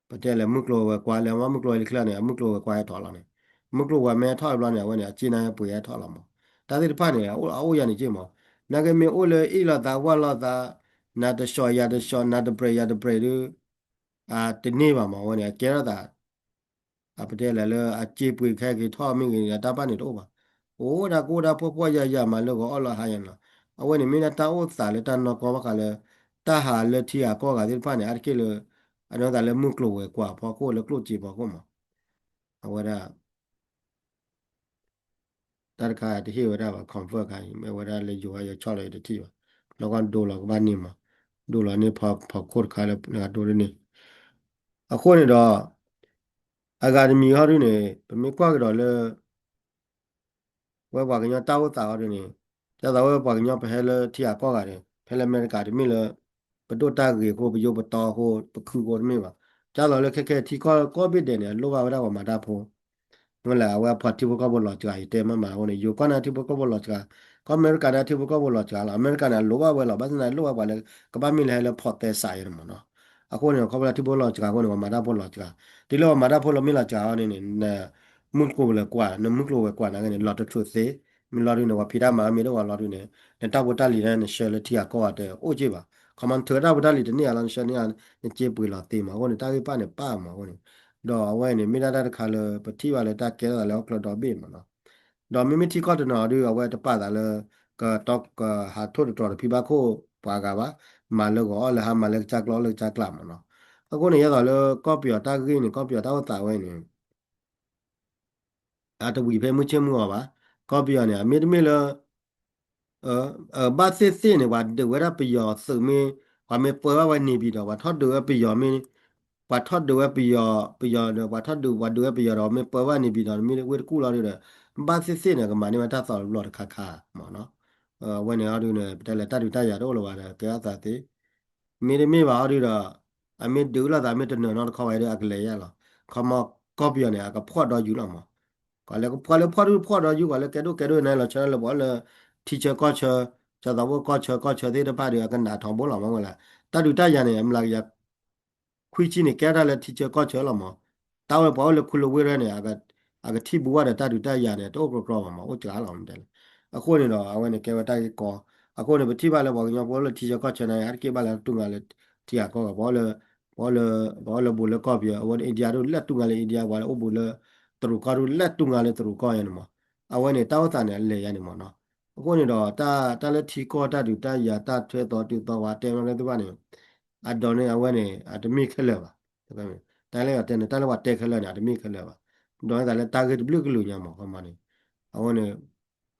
ပတဲလဲၤမုၢ်ကျိၤဝဲၤကွာ် လဲၤမုၢ်ကျိၤဝဲၤလံချၢန့ၣ် အမုၢ်ကျိၤဝဲၤကွာ်ဟဲထီၣ်လီၤန့ၣ် မုၢ်ကျိၤဝဲၤမ့ၢ်ဟဲထီၣ်ဘျီန့ၣ် အဝဲန့ၣ် အစ့နၤဟဲပှ့ၤဟဲထီၣ်လီၤမး တၢ်သ့ၣ်တဖၣ်န့ၣ် အအိၣ်ယၤန့ၣ်က့မး နာ်က့မ့ၢ်အိၣ်လၢအ့ၣ်လိာ်သးဝၢ်လိာ်သး နၤတဆှီယၤတဆှီ နၤတပြဲးယၤတပြဲးဒု တန့ၢ်ဘၣ်မး အဝဲန့ၣ် အကဲထီၣ်သး အပတဲလဲၣ်လၢအစ့ပှ့ၤခဲက့ၤထီၣ်မ့ၢ်ဂ့ၤ အတၢ်ဘၣ်န့ၣ်တအိၣ်ဘၣ် အိၣ်ဒၣ်ကအိၣ်ဒၣ်ဖှီၣ်ဖှီၣ်ယာ်ယာ်မးလၢဂီၤအီၣ်လီၤဟါယၤန့ၣ်လီၤ အဝဲန့ၣ်မ့ၢ်ဒၣ်တၢ်အိၣ်သးလၢတၢ်နီၢ်ကီၢ်ဘၣ်ဃးလၢ တၢ်ဟးလၢထံဂၤကီၢ်ဂၤသ့ၣ်တဖၣ်န့ၣ် အါတက့ၢ်လၢ အဒိသးလၢမုၢ်ကျိၤဝဲၤကွာ်ဖီခိၣ်လၢကျိၣ်စ့ဖီခိၣ်မး အဝဲဒၣ် တၢ်တခါတဟ့ၣ်ဝဲဒၣ်ဘၣ် confirm ခါအံၤ မ့ၢ်ဝဲဒၣ်လၢယိၤဟါယဆီလီၤယတထံၣ်ဘၣ် လီၤကီၢ်ဒိလီၤကဘၣ်န့ၢ်မး ဒိလီၤန့ၢ်ဖီခိၣ်တခါလၢနကဒိတန့ၢ် အဃိန့ၣ်ဒီး အဂၤတမံၤဟီဒုန့ၣ် ပမ့ၢ်ကွၢ်ကဒီးလၢ ဝဲပှၤကညီတၢ်အိၣ်သးဟီဒုန့ၣ် ဒ်သိးဝဲပှၤကညီပဟဲလၢထံဂၤကီၢ်ဂၤန့ၣ် ဖဲလၢအမဲရကၤတမ့ၢ်လၢ ပဒိၣ်တၢ်ဂ့ၤအဃိ ပယိပတီအဃိ ပခုအဃိတမ့ၢ်ဘၣ် ဒ်သိးလၢခဲခဲထံကီၢ်ကိးဘ့ၣ်ဒဲးန့ၣ် အလိၣ်ဘၣ်ဝဲဒၣ်ပှၤမၤတၢ်ဖိ မ့ၢ်လၢအဝဲအပှၤထံဖိကီၢ်ဖိလီၤစှၤ ယတဲမးမးအဃိန့ၣ် ယိၤကီၢ်န့ၣ်ထံဖိကီၢ်ဖိလီၤစှၤ ကီၢ်အမဲရကၤန့ၣ်ထံဖိကီၢ်ဖိလီၤစှၤလီၤ အမဲရကၤန့ၣ် အလိၣ်ဘၣ်ဝဲလီၤ ဘၣ်ဆၣ်သနာ်က့လိၣ်ဘၣ်ပှၤလၢ ကဘၣ်မ့ၢ်လၢဟဲလၢဖီၣ်သဲစးယဲန့ၣ်မးနီၤ အဃိန့ၣ် ခီဖျိလၢထံဖိလီၤစှၤအဃိန့ၣ် ပှၤမၤတၢ်ဖိလီၤစှၤ တုၤလၢပှၤမၤတၢ်ဖိလီၤမ့ၢ်လီၤစှၤအီၤန့ၣ်န့ၣ် နမုၢ်ကျိၤဝဲၤကွာ် နမုၢ်ကျိၤဝဲၤကွာ်နာ်က့န့ၣ် လီၤတထူးသ့ မ့ၢ်လီၤဒုန့ၣ် ပှၤဖံးတၢ်မၤမ့ၢ်တအိၣ်လီၤဒုန့ၣ် နတၢ်ဖိတၢ်လံၤန့ၣ် နဆှၢလၢထံဂၤကီၢ်ဂၤတအိၣ်က့ဘၣ် ခီမီနထုးတၢ်ဖိတၢ်လံၤတန့ၢ်ဧါလီၤ နဆှၢန့ၢ်ဧါ နစ့ပှ့ၤလီၤသ့မး အဃိန့ၣ် တၢ်ဂ့ၢ်ပၣ်န့ၣ်ပၣ်မးအဃိန့ၣ် ဒီးအဝဲန့ၣ် မ့ၢ်ဒၣ်တၢ်တခါလၢ ပထံၣ်ဘၣ်လၢတၢ်ကဲထီၣ်သးလၢဟီၣ်ခိၣ်ဒီဘ့ၣ်မးနီၤ ဒီးမ့မ့ၢ်ထံကီၢ်တနီၤဒု အဝဲတပာ်သးလၢ ကတီကဟးထိၣ်တတြီၤတဖံဘၣ်ခိၣ်ပှၤဂၤဘၣ် မၤလၢဂီၤအီၣ်လၢဟါ မၤလၢကစၢ်ကျီၢ်အီၣ်လၢကစၢ်ကျီၢ်မးနီၤ အဃိန့ၣ် ယဲသိးလၢကီၢ်ပယီၤတၢ်ဂ့ၢ်န့ၣ် ကီၢ်ပယီၤတၢ်အိၣ်သးဝဲန့ၣ် အတဝံၤဖဲမုၢ်ဆ့ၣ်မုၢ်ဂီၤဘၣ် ကီၢ်ပယီၤန့ၣ် အမ့တမ့ၢ်လၢ ဘၣ်သ့ၣ်သ့ၣ်န့ၣ် ပှၤဒုးဝဲဒၣ်ပယီၤသုးမ့ၢ် ပှၤမ့ၢ်ပၢဘၣ်ဝဲန့ၣ်ပံၤဒီး ပှၤထီၣ်ဒုးဝဲပယီၤမ့ၢ် ပှၤထီၣ်ဒုးဝဲပယီၤ ပယီၤဒီး ပှၤထီၣ်ဒုး ပှၤဒုးဝဲပယီၤဒီး မ့ၢ်ပၢဘၣ်န့ၣ်ပံၤဒီး မ့ၢ်ဝ့ၢ်တကူၣ်လီၤဒုဒီး ဘၣ်သ့ၣ်သ့ၣ်န့ၣ် ကမၤန့ၢ်ဝဲတၢ်သီၣ်တဘျီတခါခါမးနီၤ အဝဲန့ၣ်အီၤဒုန့ၣ် ပတဲလဲၣ်တၢ်ဒုးတၢ်ယၤတအိၣ်လၢၤဘၣ်ဒီး ကဲထီၣ်သးသ့ မ့တမ့ၢ်ဘၣ်အီၤဒုဒီး အမ့ၢ်ဒုးလိာ်သးမ့ၢ်တနၢၤနီတခီဘၣ်ဒီး အကလဲၤယါလီၤ ခီမီကီၢ်ပယီၤန့ၣ် အကဖှီၣ်ဒီယူၤလီၤမး ကွၢ်လၢကဖှီၣ်လၢဖှီၣ်ဒုဖှီၣ်ဒီယူၤ ကွၢ်လၢကဲဒိၣ်ကဲဒိၣ်န့ၣ်လီၤ ဆၢလၢပှၤအိၣ်လၢ ထံဆၢကီၢ်ဆၢ ကၠီသးအိၣ်ကီၢ်ဆၢကီၢ်ဆၢသ့ၣ်တဖၣ်ဒီး အကနးထီဘိလီၤမးဝဲလၢ တၢ်ဒုးတၢ်ယၤန့ၣ် အမျးကယၤ ခွံဆံန့ၣ် ကဲထီၣ်လၢထံဆၢကီၢ်ဆၢလီၤမး တၢ်အိၣ်လၢပှၤအိၣ်လၢခူလၢဝ့ၢ်ရဲၣ်န့ၣ် အကထံၣ်ဘူးဝဲဒီးတၢ်ဒုးတၢ်ယၤန့ၣ် တအိၣ်ကြီကြီဘၣ်မး အိၣ်စှၤလီၤမးတဲလၢ အဃိန့ၣ်ဒီး အဝဲန့ၣ်ကဲဝဲတၢ်ဂ့ၢ်ကီ အဃိန့ၣ် ပထံၣ်ဘၣ်လၢပှၤကညီဖိအိၣ်လၢထံဆၢကီၢ်ဆၢန့ၣ် ဟဲတက့ၢ်ဘၣ်လၢတူၢ်ငါလၢထံဂၤကီၢ်ဂၤ ပှၤအိၣ်လၢ ပှၤအိၣ်လၢဘူးလၢကီၢ်ပယီၤ အဝဲ India ဒုးလဲၤတူၢ်ငါလၢ India ပှၤလၢအိၣ်ဘူးလၢ တရူးကီၢ်ဒုးလဲၤတူၢ်ငါလၢတရူးကီၢ်ယဲန့ၣ်မး အဝဲန့ၣ် တၢ်အိၣ်သးန့ၣ် အလဲၤယါန့ၣ်မးနီၤ အဃိန့ၣ်ဒီး တၢ်လၢထံကီၢ်တၢ်ဒုးတၢ်ယၤ တၢ်ထွဲသီတုၤသီဝါ တဲမးလၢသ့ၣ်တဖၣ်န့ၣ် အဒိးန့ၢ်အဝဲန့ၣ် အတမ့ၢ်ခဲလၢာ်ဘၣ် တၢ်လၢယတဲန့ၣ် တၢ်လၢပှၤတဲခဲလၢာ်န့ၣ် အတမ့ၢ်ခဲလၢာ်ဘၣ် ဒိးန့ၢ်သးလၢတၢ်ဂ့ၢ်တဘျုးကလုာ်ညါမး ခီမီန့ၣ် အဃိန့ၣ်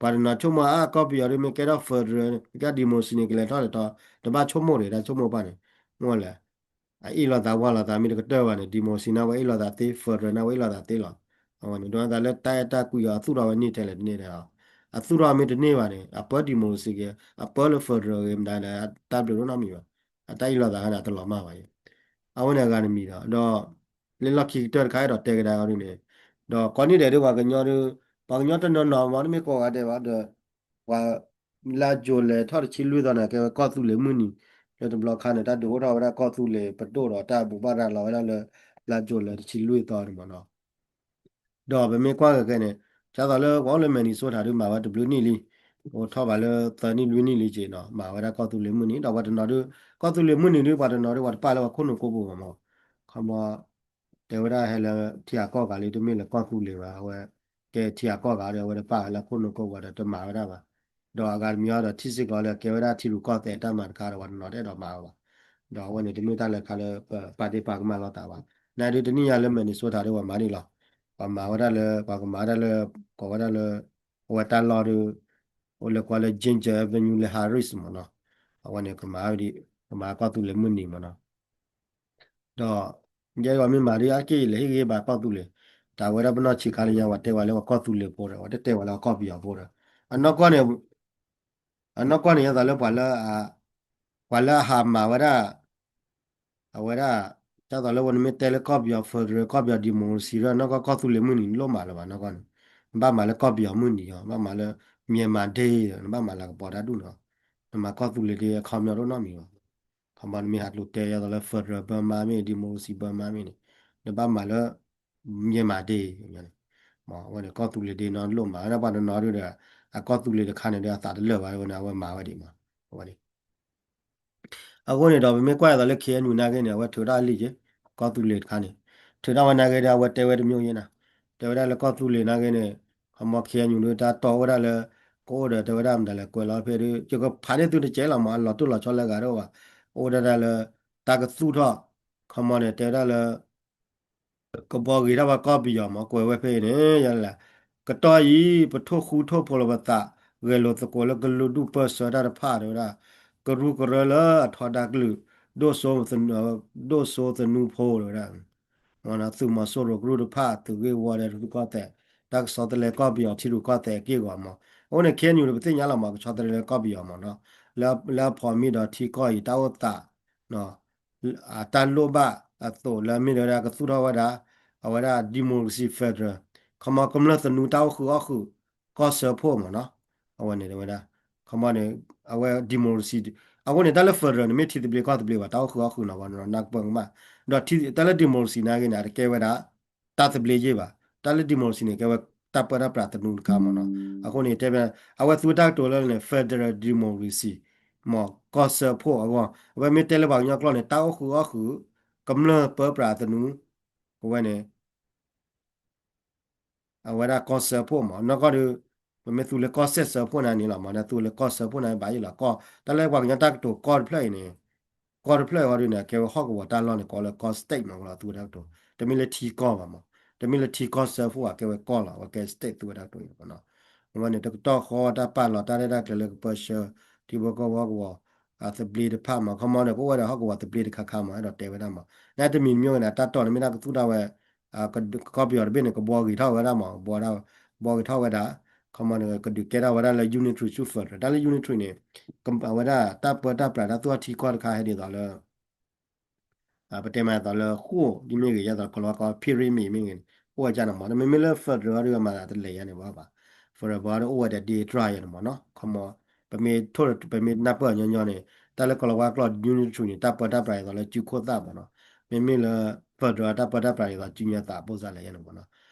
ပှၤတနီၤဆိကမိၣ်အါ ကီၢ်ပယီၤဒုးမ့ၢ်ကဲထီၣ် federal ကဲ democracy န့ၣ် ကလဲၤထီၣ်လဲၤထီ တဘၣ်ဆိကမိၣ်ဒံး တၢ်ဆိကမိၣ်ဘၣ်န့ၣ် မ့ၢ်လဲၣ် အအ့ၣ်လိာ်သးဝါလိာ်သးမ့ၢ်တကတၢၢ်ဘၣ်န့ၣ် democracy န့ၣ်ဝဲအ့ၣ်လိာ်သးသ့ federal န့ၣ်ဝဲအ့ၣ်လိာ်သးသ့လီၤ အဝဲန့ၣ် ဒိးန့ၢ်သးလၢတၢ်အဲၣ်တၢ်ကွံအီၤ အသူၣ်ထီၣ်ဝဲန့ၢ်ထဲလဲၣ်တန့ၢ်ထဲလီၤ အသူၣ်ထီၣ်မ့ၢ်တန့ၢ်ဘၣ်န့ၣ် အပၢ democracy ဂ့ၤ အပၢလၢ federal ဂ့ၤ မတၤလဲၣ် တၢ်ဘျုးဒိၣ်နီတမံၤဘၣ် အတၢ်အ့ၣ်လိာ်သးခါန့ၣ် အတလီၤမၢ်ဘၣ်အံၤ အဝဲန့ၣ်အဂၤတမံၤဒီး ဒီး လၢလီၢ်ခံကတၢၢ်တခါအဲၣ်ဒိးတဲကဒါအီၤဒ်န့ၣ် ဒီးကိးနံၣ်ဒဲးဒ်ပှၤကညီဒ် ပှၤကညီတနီၤနီၤမ့ၢ်တမ့ၢ်ကိးဂၤဒဲးဘၣ်ဒီး ပှၤ လါယူၤလံထီၣ်တဆံလွံၢ်သီန့ၣ် ကဲဝဲကီၢ်သူလ့ၤမုၢ်နံၤ, လၢတဘျီခါန့ၣ် တၢ်ဒုးအိၣ်ထီၣ်ဝဲဒၣ်ကီၢ်သူလ့ၤပဒိၣ်ဒီးတၢ်ဘိးဘၣ်ရၤလီၤဝဲဒၣ်လၢ လါယူၤလံတဆံလွံၢ်သီန့ၣ်မ့ၢ်နီၤ. ဒီးပမ့ၢ်ကွၢ်က့ၤကဲန့ၣ် ဒ်သိးလၢပှၤအိၣ်လၢ Minnesota ဒုးမၤဝဲတဘျုးနံၣ်လံ, အိၣ်ထီၣ်ဘၣ်လၢသၢနံၣ်လွံၢ်နံၣ်လံက့ၤနီၤ, မၤဝဲဒၣ်ကီၢ်သူလ့ၤမုၢ်နံၤ, ဒီးပှၤတနီၤဒုး ကီၢ်သူလ့ၤမုၢ်နံၤဒုး ပှၤတနီၤဒုး ပှၤတပာ်လၢပှၤခိၣ်နူာ်ကိးပူၤဘၣ်မး, ခီမီ တဲဝဲဒၣ်ဟဲလၢထံဂၤကီၢ်ဂၤလံ တမ့ၢ်လၢကီၢ်သူလ့ၤဘၣ်, အဝဲ ကဲထံဂၤကီၢ်ဂၤဒီး အဝဲတပာ်လၢခိၣ်နူာ်ကိးပူၤဒီး တမၤဝဲဒၣ်ဘၣ်. ဒီးအဂၤတမံၤအံၤဒီး ထံၣ်စ့ၢ်ကီးလၢကဲဝဲဒၣ်ထံရူၢ်ကီၢ်သဲးတၢ်မၤတခါဒီး ပှၤတနီၤတအဲၣ်ဒိးမၤဝဲဘၣ်. ဒီးအဝဲန့ၣ် တမ့ၢ်တၢ်လၢခါလၢပပာ်ဒ့ၣ်ပာ်ကမၣ်လိာ်သးဘၣ်. နဒုးတနံၣ်ညါလၢ Minnesota ဒုးပှၤမၤဒ်လီၤ. ပှၤမၤဝဲဒၣ်လၢ ပှၤကမၤဒၣ်လၢ ကိးဝဲဒၣ်လၢ အဝဲတၢ်လီၢ်ဒုး အိၣ်လၢကွၢ်လၢ Ginger Avenue လၢ Harris မ့ၢ်နီၤ, အဝဲန့ၣ် ကမၤဝဲဒ် ကမၤကီၢ်သူလ့ၤမုၢ်နံၤမ့ၢ်နီၤ. ဒီး ယဲပှၤမ့ၢ်မၤဒ်အါတက့ၢ်အံၤ လဲၤဟ့ၣ်ဂံၢ်ဟ့ၣ်ဘါကီၢ်သူလ့ၤ, တၢ်ဝဲဒၣ်ပနီၢ်ဆံးခါလၢညါ ပှၤတဲဝဲလၢပှၤကီၢ်သူလ့ၤဖိဒီး ပှၤတတဲဝဲလၢပှၤကီၢ်ပယီၤဖိဒီး အနီၢ်ကီၢ်န့ၣ် အနီၢ်ကီၢ်န့ၣ် ယဲသိးလၢပှၤလၢ ပှၤလၢအဟးမၤဝဲဒၣ် အဝဲဒၣ် ဒ်သိးလၢဝဲနမ့ၢ်တဲလၢကီၢ်ပယီၤ federal ကီၢ်ပယီၤ democracy ဒီး နီၢ်ကီၢ်ကီၢ်သူလ့ၤမုၢ်နံၤ နလိၣ်မၤလၢၤဘၣ်နီၢ်ကီၢ်န့ၣ်, နဘၣ်မၤလၢကီၢ်ပယီၤမုၢ်နံၤအီၤ, နဘၣ်မၤလၢ Myanmar Day ဒီး နဘၣ်မၤလၤကပီၤတၢ်ဒူၣ်န့ၣ်, နမၤကီၢ်သူလ့ၤဒ်အခီပညီတအိၣ်နီတမံၤဘၣ်. ခီမီနမ့ၢ်ဟးကျိၤတဲယဲသိးလၢ federal Burma မ့ၢ် democracy Burma မ့ၢ်န့ၣ်, နဘၣ်မၤလၢ Myanmar Day န့ၣ်, အဝဲန့ၣ် ကီၢ်သူလ့ၤဒ်နီတလိၣ်မၤဝဲဒၣ်ပှၤတနီၤဒုးဒီး အကီၢ်သူလ့ၤတခါန့ၣ်ဒီး အသးတလၢာ်ဘၣ်ဝဲန့ၣ် အဝဲမၤဝဲဒ်မး, အဝဲန့ၣ် အဃိန့ၣ်ဒီး ပမ့ၢ်ကွၢ်အသိးလၢ K N U နာ်က့န့ၣ် အဝဲထုးထီၣ်အလံာ်က့ၤ ကီၢ်သူလ့ၤတခါန့ၣ်, ထုးထီၣ်ဝဲနာ်က့ဒီး အဝဲတဲဝဲတမျိုးယဲနၤ, တဲဝဲဒၣ်လၢကီၢ်သူလ့ၤနာ်က့န့ၣ်, ခီမီ K N U ဒုးတၢ်တီၢ်အိၣ်ဝဲဒၣ်လၢ ကအိၣ်ဒီးတဲဝဲဒၣ်မတၤလဲၣ် ကွဲးလီၤဖဲဒုး ယကဖးန့ၢ်သုတကဲလီၤမး အလီၤတိၢ်လီၤဆီလၢအဂၤတအိၣ်ဘၣ်, အိၣ်ဝဲဒၣ်လၢ တၢ်ကသူၣ်ထီၣ်, ခီမီန့ၣ် တဲဝဲဒၣ်လၢ ကဘှီဂ့ၤထီၣ်ဝဲကီၢ်ပယီၤမး ကွဲးဝဲဖဲအံၤန့ၣ် ယဲလဲၣ်, ကတီၢ်အံၤ ပထိၣ်ဃူထိၣ်ဖိးလီၤပသး ဂဲၤလိာ်သကိးလၢကလုာ်ဒူၣ်ပၢၢ်ဆၢတၢ်တဖၣ်တဲဝဲဒၣ်, ကရူၢ်ကရၢလၢအထီဒါကလုာ်, ဒိၣ်စိ, ဒိၣ်စိသနူဖိတဲဝဲဒၣ်, သုးမီၤစိရိၤကရူၢ်တဖၣ် သုးဂ့ၢ်ဝီဒီးထံရူၢ်ကီၢ်သဲး, တၢ်ကဆီတလဲကီၢ်ပယီၤထံရူၢ်ကီၢ်သဲးအက့ၢ်အဂီၤမး, အဃိန့ၣ် K N U ပသ့ၣ်ညါလီၤမး ကဆီတလဲကီၢ်ပယီၤမးနီၤ, လၢအဖီၣ်မံဒီးထံကီၢ်အံၤတၢ်အိၣ်သး တၢ်လိၣ်ဘၣ်အသိးလၢအမ့ၢ်တဲဝဲဒၣ်ကသူၣ်ထီၣ်ဝဲဒၣ်, အဝဲဒၣ် democracy federal, ခီမီကမျၢၢ်သနူတၢ်အိၣ်ဃုာ်အီၣ်ဃုာ်, ကီၢ်စၢဖှိၣ်မးနီၤ, အဝဲန့ၣ်တဲဝဲဒၣ်, ခီမီန့ၣ် အဝဲ democracy, အဃိန့ၣ် တၢ်လၢ federal န့ၣ် မ့ၢ်ထံသဘျ့ကီၢ်သဘျ့ဘၣ်, တၢ်အိၣ်ဃုာ်အီၣ်ဃုာ်နီၤ ပှၤနီၤနၢ်ကပၢၢ်ကမၣ်, ဒီးတၢ်လၢ democracy နာ်က့န့ၣ် အတကဲဝဲဒၣ် တၢ်သဘျ့ယ့ၢ်ဘၣ်, တၢ်လၢ democracy န့ၣ် ကဲဝဲတၢ်ပၢတၢ်ပြးသနူတခါမးနီၤ, အဃိန့ၣ် တဲဝဲ အဝဲသူတၢ်ကတိၤလၢန့ၣ် federal democracy မး ကီၢ်စၢဖှိၣ်အဂီၢ်, အဝဲမ့ၢ်တဲလၢပှၤကညီကျိာ်န့ၣ် တၢ်အိၣ်ဃုာ်အီၣ်ဃုာ်, ကမျၢၢ်ပၢပြးသနူ, အဝဲန့ၣ် အဝဲဒၣ်ကီၢ်စၢဖှိၣ်မး, နီၢ်ကီၢ်ဒီး ပမ့ၢ်သူလၢကီၢ်စဲၣ်စၢဖှိၣ်န့ၣ်န့ၣ်လီၤမး, နသူလၢကီၢ်စၢဖှိၣ်န့ၣ်ဘၣ်ယ့ၢ်လီၤ, ကီၢ် တၢ်လၢပှၤကညီတၢ်ကတိၤကီၢ်တဖျၢၣ်အံၤန့ၣ်, ကီၢ်တဖျၢၣ်အံၤဟီဒုးန့ၣ် ကဲဝဲဟီၣ်ကဝီၤတၢ်လီၢ်န့ၣ် ကိးလၢကီၢ် state မး ကလီၤသူတၢ်ကတိၤ, တမ့ၢ်လၢထံကီၢ်ဘၣ်မး, တမ့ၢ်လၢထံကီၢ်စၢဖှိၣ်ဘၣ် ကဲဝဲကီၢ်လီၤ, အဝဲကဲ state သူဝဲတၢ်ကတိၤအံၤမးနီၤ, အဝဲန့ၣ် တကတီၢ်ဃီတၢ်ပာ်လီၤတၢ်ရဲၣ်တၢ်ကျဲၤလၢကပၢဆှၢ ထံဖိကီၢ်ဖိဟီၣ်ကဝီၤ သဘျ့တဖၣ်မး, ခီမီန့ၣ် ကအိၣ်ဝဲဒၣ်ဟီၣ်ကဝီၤသဘျ့တခါခါမး အဲၣ်ဒိးတဲဝဲဒၣ်မး, နတမံၤတမံၤဂ့ၤန့ၣ် တၢ်တီၢ်န့ၣ်မ့ၢ်ဒၣ်ကသူၣ်ထီၣ်ဝဲ ကီၢ်ပယီၤတဘ့ၣ်န့ၣ် ကဘှီဂ့ၤထီၣ်ဝဲဒၣ်မး, ဘှီထီၣ်ဝဲဒၣ်, ခီမီန့ၣ် ကဒုးကဲထီၣ်ဝဲဒၣ်လၢ unitary ဆူ federal, တၢ်လၢ unitary န့ၣ် အဝဲဒၣ်တၢ်ပၢတၢ်ပြးတၢ်သူၣ်ထီၣ်ထံကီၢ်တခါဟဲဒ်သိးလၢ ပတဲမးဒ်သိးလၢဃိာ်ဒ်မ့ၢ်ဂ့ၤ, ဒ်သိးကလီၤဝါကိး pyramid မ့ၢ်ဂ့ၤန့ၣ် အိၣ်ဝဲဒၣ်န့ၣ်မး, မ့မ့ၢ်လၢ federal ဒုးမၤသးတလဲၤယါန့ၣ်ဘၣ်ဘၣ်, federal ဘၣ်ဒီးအိၣ်ဝဲဒၣ်ဒ့တြၢ်ယါန့ၣ်မးနီၤ, ခီမီ ပမ့ၢ်ထိၣ် ပမ့ၢ်နၢ်ပၢၢ်ညီညီန့ၣ် တၢ်လၢကလီၤဝါကျိာ် unitary န့ၣ် တၢ်ပၢတၢ်ပြးဒ်သိးလၢစုခိၣ်သၣ်မးနီၤ, မ့မ့ၢ်လၢ federal တၢ်ပၢတၢ်ပြးဒ်သိးစုညါသး ပိၢ်စၢ်လဲၣ်ယါန့ၣ်မးနီၤ,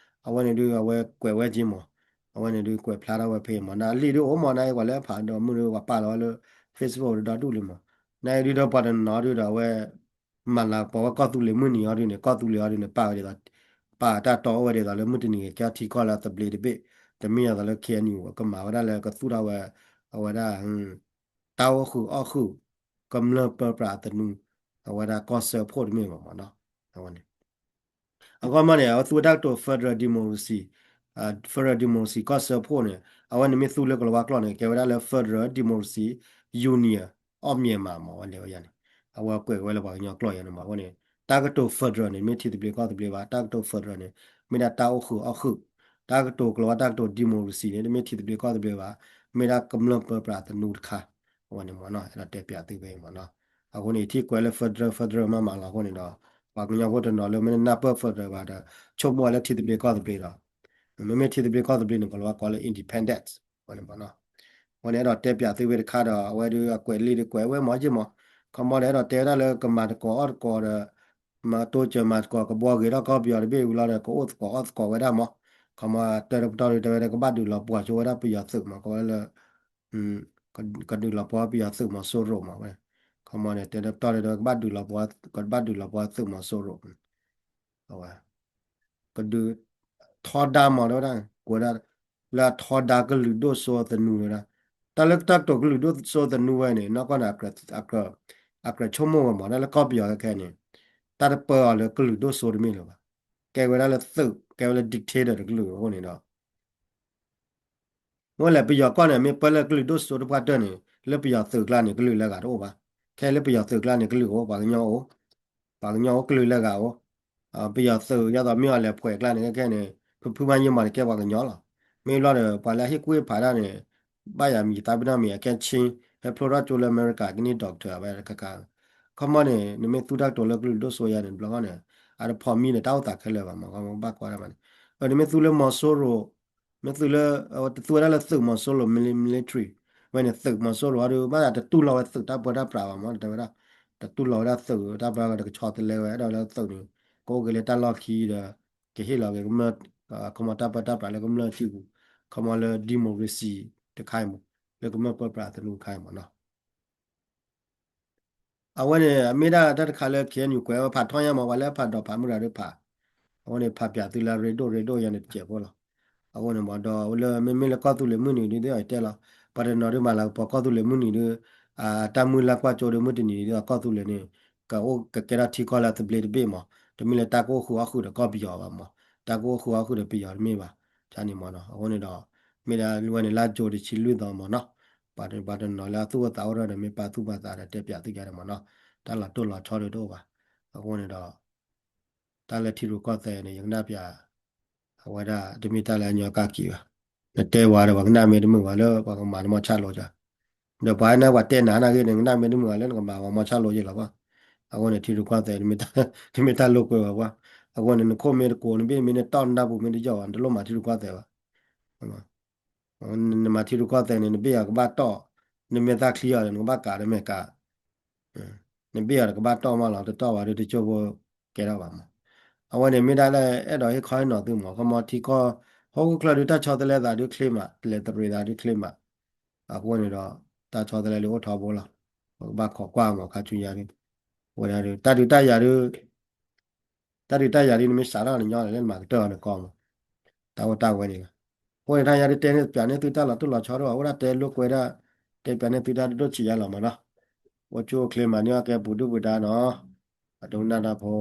အဝဲန့ၣ်ဒုးအဝဲကွဲးဝဲက့ၤမး, အဝဲန့ၣ်ဒုးကွဲးဖျါထီၣ်ဝဲဖဲမး, နလံာ်ဒုးအိၣ်မး နအံၤပှၤလၢဖးဒီးမုၢ်ဒုးပှၤပာ်လီၤဝဲလၢ Facebook ဒီဒူၣ်လံမး, နအံၤဒုးဒီးပှၤတနီၤဒုးဒီးအဝဲ မၤလၤကပီၤဝဲကီၢ်သူလ့ၤမုၢ်နံၤအီၤဒုးန့ၣ် ကီၢ်သူလ့ၤအီၤဒုးန့ၣ် ပာ်ဝဲဒ်သိး ပာ်တၢ်တီၢ်အိၣ်ဝဲဒ်သိးလၢမုၢ်တနံၤကဲထံကီၢ်လၢသဘျ့တဘ့ၣ်, တမ့ၢ်ဒ်သိးလၢ K N U ကမၤဝဲဒၣ်လၢကသူၣ်ထီၣ်ဝဲ အဝဲဒၣ် တၢ်အိၣ်ဃုာ်အီၣ်ဃုာ် ကမျၢၢ်ပၢပြးသနူ အဝဲဒၣ်ကီၢ်စၢဖှိၣ်တမ့ၢ်ဘၣ်မးနီၤ, အဝဲန့ၣ် အဂီၢ်မးန့ၣ် အဝဲသူဝဲတၢ်ကတိၤ federal democracy, federal democracy ကီၢ်စၢဖှိၣ်န့ၣ် အဝဲန့ၣ်မ့ၢ်သူလၢကလီၤဝါကျိာ်န့ၣ် ကဲဝဲဒၣ်လၢ Federal Democracy Union of Myanmar မး အဝဲလဲၤဝဲယါန့ၣ်, အဝဲကွဲးဝဲလၢပှၤကညီကျိာ်ယါန့ၣ်မး အဝဲန့ၣ် တၢ်ကတိၤ federal န့ၣ် မ့ၢ်ထံသဘျ့ကီၢ်သဘျ့ဘၣ်, တၢ်ကတိၤ federal န့ၣ် မ့ၢ်ဒၣ်တၢ်အိၣ်ဃုာ်အီၣ်ဃုာ်, တၢ်ကတိၤကလီၤဝါ တၢ်ကတိၤ democracy န့ၣ် တမ့ၢ်ထံသဘျ့ကီၢ်သဘျ့ဘၣ်, မ့ၢ်ဒၣ်ကမျၢၢ်ပၢပြးသနူတခါ, အဝဲန့ၣ်မးနီၤ အဲၣ်ဒိးတဲပၠးသုဖဲအံၤမးနီၤ, အဃိန့ၣ် ထံၣ်ကွဲးလၢ federal federal မးမးလီၤအဃိန့ၣ်ဒီး ပှၤကညီဖိတနီၤလၢမ့ၢ်နၢ်ပၢၢ် federal ဘၣ်ဒီး ဆိကမိၣ်ဝဲလၢထံသဘျ့ကီၢ်သဘျ့ဒီး မ့မ့ၢ်ထံသဘျ့ကီၢ်သဘျ့န့ၣ် ကလီၤဝါကိးလၢ independence အဝဲန့ၣ်မးနီၤ, အဝဲန့ၣ်အဲၣ်ဒိးတဲပၠးသုဝဲတခါဒီး အဝဲဒုးအကွဲးလံာ်ဒုးကွဲးဝဲမ့ၢ်က့မး, ခီမီန့ၣ် အဲၣ်ဒိးတဲဝဲဒၣ်လၢကမၤသကိးအီၣ်သကိးဒီး မၤတိစၢၤမၤသကိး ကဘှီဂ့ၤထီၣ်ကီၢ်ပယီၤတဘ့ၣ်ဝံၤလီၤဒီး ကအိၣ်သကိးအီၣ်သကိးဝဲဒၣ်မး, ခီမီတဲတပတီၢ်ဒုး တဲဝဲဒၣ်ကဘၣ်ဒုးလီၤပှီၤဆိဝဲဒၣ်ပယီၤသုးမး ကဝဲလၢ ကဒုးလီၤပှီၤပယီၤသုးမီၤစိရိၤမးဝဲ, ခီမီန့ၣ် တဲတပတီၢ်ဒုး ကဘၣ်ဒုးလီၤပှီၤ ကဘၣ်ဒုးလီၤပှီၤသုးမီၤစိရိၤ အဝဲ ကဒုးထီဒါမး တဲဝဲဒၣ် ကွဲးဒၣ် လၢအထီဒါကလုာ်ဒိၣ်စိသနူဝဲဒၣ်, တၢ်လၢတၢ်ကတိၤကလုာ်ဒိၣ်စိသနူဝဲန့ၣ် နီၢ်ကီၢ်န့ၣ် အကြၢးဆိကမိၣ်ဝဲမး တၢ်လၢကီၢ်ပယီၤခဲခဲန့ၣ် တၢ်တပၢအီၤလၢကလုာ်ဒိၣ်စိတမ့ၢ်လၢၤဘၣ်, ကဲဝဲဒၣ်လၢသုး ကဲဝဲလၢ dictator တကလုာ်အဃိန့ၣ်ဒီး မ့ၢ်လဲၣ် ပယီၤကီၢ်န့ၣ် မ့ၢ်ပၢလၢကလုာ်ဒိၣ်စိတပှၢ်တၢၢ်န့ၣ် လၢပယီၤသုးကျါန့ၣ် ကလုာ်လၢဂၤတအိၣ်ဘၣ်, ခဲလၢပယီၤသုးကျါန့ၣ် ကလုာ်အိၣ် ပှၤကညီအိၣ်, ပှၤကညီအိၣ်ကလုာ်လၢဂၤအိၣ်, ပယီၤသုး ယသိးမ့ၢ်အီၤလဲၤဖှဲးကျါန့ၣ် ခဲခဲန့ၣ် ဖုဖုမၤယံမးန့ၣ် ကဲပှၤကညီလီၤ, မ့ၢ်ဘျီဒီး ပှၤလၢအဟ့ၣ်ကူၣ်ဟ့ၣ်ဖးတၢ်န့ၣ် ဘၣ်ယၤမံၤသးပ့ၤနီၣ်မံၤ အကဲဆ့ ဟဲဖျိထီၣ်ကၠိလၢအမဲရကၤ ကန့ၢ် doctor ဘၣ်တခါခါ, ခီမီန့ၣ် နမ့ၢ်သူတၢ်ကတိၤလၢကလုာ်ဒိၣ်စိယါန့ၣ် တဘျီဃီန့ၣ် အတဖိးမံဒီးတၢ်အိၣ်သးခဲလၢာ်ဘၣ်မး ကဘၣ်ကွၢ်ဒၣ်မးန့ၣ်, နမ့ၢ်သူလၢမီၤစိရိၤ မ့ၢ်သူလၢ သူဝဲဒၣ်လၢသုးမီၤစိရိၤ military ဝဲန့ၣ် သုးမီၤစိရိၤအီၤဒီး ဘၣ်သးတတူၢ်လိာ်ဝဲသုးတၢ်ပၢတၢ်ပြးဘၣ်မး တဲဝဲဒၣ်, တတူၢ်လိာ်ဝဲဒၣ်သုးတၢ်ပၢဒီး ကဆီတလဲဝဲ အဲၣ်ဒိးလၢသုးန့ၣ် ကအိၣ်က့ၤလၢတၢ်လီၢ်ခံဒီး ကဟ့ၣ်လီၤက့ၤကမျၢၢ် ခီမီတၢ်ပၢတၢ်ပြးလၢကမျၢၢ်စုပူၤ ခီမီလၢ democracy တခါအံၤမး လၢကမျၢၢ်ပၢပြးသနူတခါအံၤမးနီၤ အဝဲန့ၣ် အမ့ၢ်ဒၣ်တၢ်တခါလၢ K N U ကွဲးဝဲဖးထီညါမး ပှၤလၢဖးဒိးဖးမုၢ်ရၤဒုးဖး, အဝဲန့ၣ်ဖးပၠးသုလၢအရ့ဒိၣ်ရ့ဒိၣ်ယါန့ၣ်တစဲးဖိလီၤ. အဃိန့ၣ်မး ဒီးလၢမ့မ့ၢ်လၢကီၢ်သူလ့ၤမုၢ်နံၤဒုး ဒ်အတဲလီၤ, ပှၤတနီၤဒုးမၤလၤကပီၤကီၢ်သူလ့ၤမုၢ်နံၤဒုး တၢ်မုၢ်လၢ်ကွၢ်ကၠိဒုး မုၢ်တနံၤဒုး ကအိၣ်ကကဲထီၣ်ထံကီၢ်လၢအသဘျ့တဘ့ၣ်မး, တမ့ၢ်လၢတၢ်ကအိၣ်ဃုာ်အီၣ်ဃုာ်ဒီးကီၢ်ပယီၤဘၣ်မး, တၢ်ကအိၣ်ဃုာ်အီၣ်ဃုာ်ဒီးပယီၤတမ့ၢ်ဘၣ်, န့ၣ်မးနီၤ. အဃိန့ၣ်ဒီး မ့ၢ်ဒၣ်ဝဲန့ၣ် လါကၠိတဆံလွံၢ်သီမးနီၤ, ပှၤတနီၤလၢအသူၣ်အိၣ်သးအိၣ်ထီၣ်ဒီး မ့ၢ်ပာ်သူၣ်ပာ်သးဒီးတဲပၠးသုကဲန့ၣ်မးနီၤ, တၢ်လီၤတိၢ်လီၤဆီဒုးတအိၣ်ဘၣ်. အဃိန့ၣ်ဒီး တၢ်လၢထံရူၢ်ကီၢ်သဲးန့ၣ် ယကနၣ်ပၠး အဝဲဒၣ်တမ့ၢ်တၢ်လၢအညီကၣ်က့ၤဘၣ်. နတဲဝဲဒီး ပှၤကနၣ်မ့ၢ်တမုာ်ဘၣ်လၢပှၤကမၤနမီၤဆၣ်လိက, ဒီးပှၤန့ၣ်ပှၤတဲနၤနာ်က့န့ၣ် ကနၣ်မ့ၢ်တမုာ်ဘၣ်လၢနကမၤပှၤမီၤဆၣ်လိက့ၤလီၤဘၣ်. အဃိန့ၣ် ထံရူၢ်ကီၢ်သဲး တမ့ၢ်တၢ်လိာ်ကွဲဘၣ်ပှၤ, အဃိန့ၣ် နခိၣ်မ့ၢ်တကိး နဘ့ၣ်မ့ၢ်နတီၢ်နတၢ်ပူၤမ့ၢ်တယီၣ်ဘၣ် နတလိၣ်မၤထံရူၢ်ကီၢ်သဲးဘၣ်. နမၤထံရူၢ်ကီၢ်သဲးန့ၣ် နဘ့ၣ်အီၤကဘၣ်တီၢ်, နမ့ၢ်သၣ်ချံအီၤဒီး နကဘၣ်ကးဒီးမဲာ်ကး, နဘ့ၣ်အီၤဒီးကဘၣ်တီၢ်မးလီၤ, တတီၢ်ဘၣ်ဒီးတကၠိဖိကဲထီၣ်ဘၣ်မး. အဝဲန့ၣ်မ့ၢ်ဒၣ်လၢအဲၣ်ဒိးဟ့ၣ်ခီဟ့ၣ်နီၤသုမး, ခီမီထံကီၢ် ဟီၣ်ခိၣ်ချၢဒုး တၢ်ဆီတလဲသးဒုးချ့မး, လဲၤတရံးသးဒုးချ့မး, အဃိန့ၣ်ဒီး တၢ်ဆီတလဲလၢအိၣ်ထီဘိလီၤ. ပကဘၣ်ခိးကွၢ်မး ခါဆူညါဒုး ဝဲဒၣ်ဒုး တၢ်ဒုးတၢ်ယၤဒုး တၢ်ဒုးတၢ်ယၤဒ်နမ့ၢ်စးထီၣ်နညီန့ၣ် လၢနမၤကတၢၢ်အီၤန့ၣ်ကီမး, တၢ်အိၣ်တၢ်ဝဲန့ၣ်လီၤ. အဃိန့ၣ် တၢ်ညါဒုးတဲန့ၣ် ပၠးန့ၢ်သုတၢ်လီၤတိၢ်လီၤဆီဒိၣ်ဘၣ်, အိၣ်ဒၣ်တဲလိာ်ကွဲဒၣ်, တဲပၠးန့ၢ်သုတၢ်ဒိၣ်ဆံးယါလီၤမးနီၤ. အိၣ်ဆူၣ်အိၣ်ချ့မးန့ၢ်အီၣ်ကဲပူၤဒုၣ်ပူၤဒါနီၤ, ပှၤဒိကနၣ်တၢ်ဖိ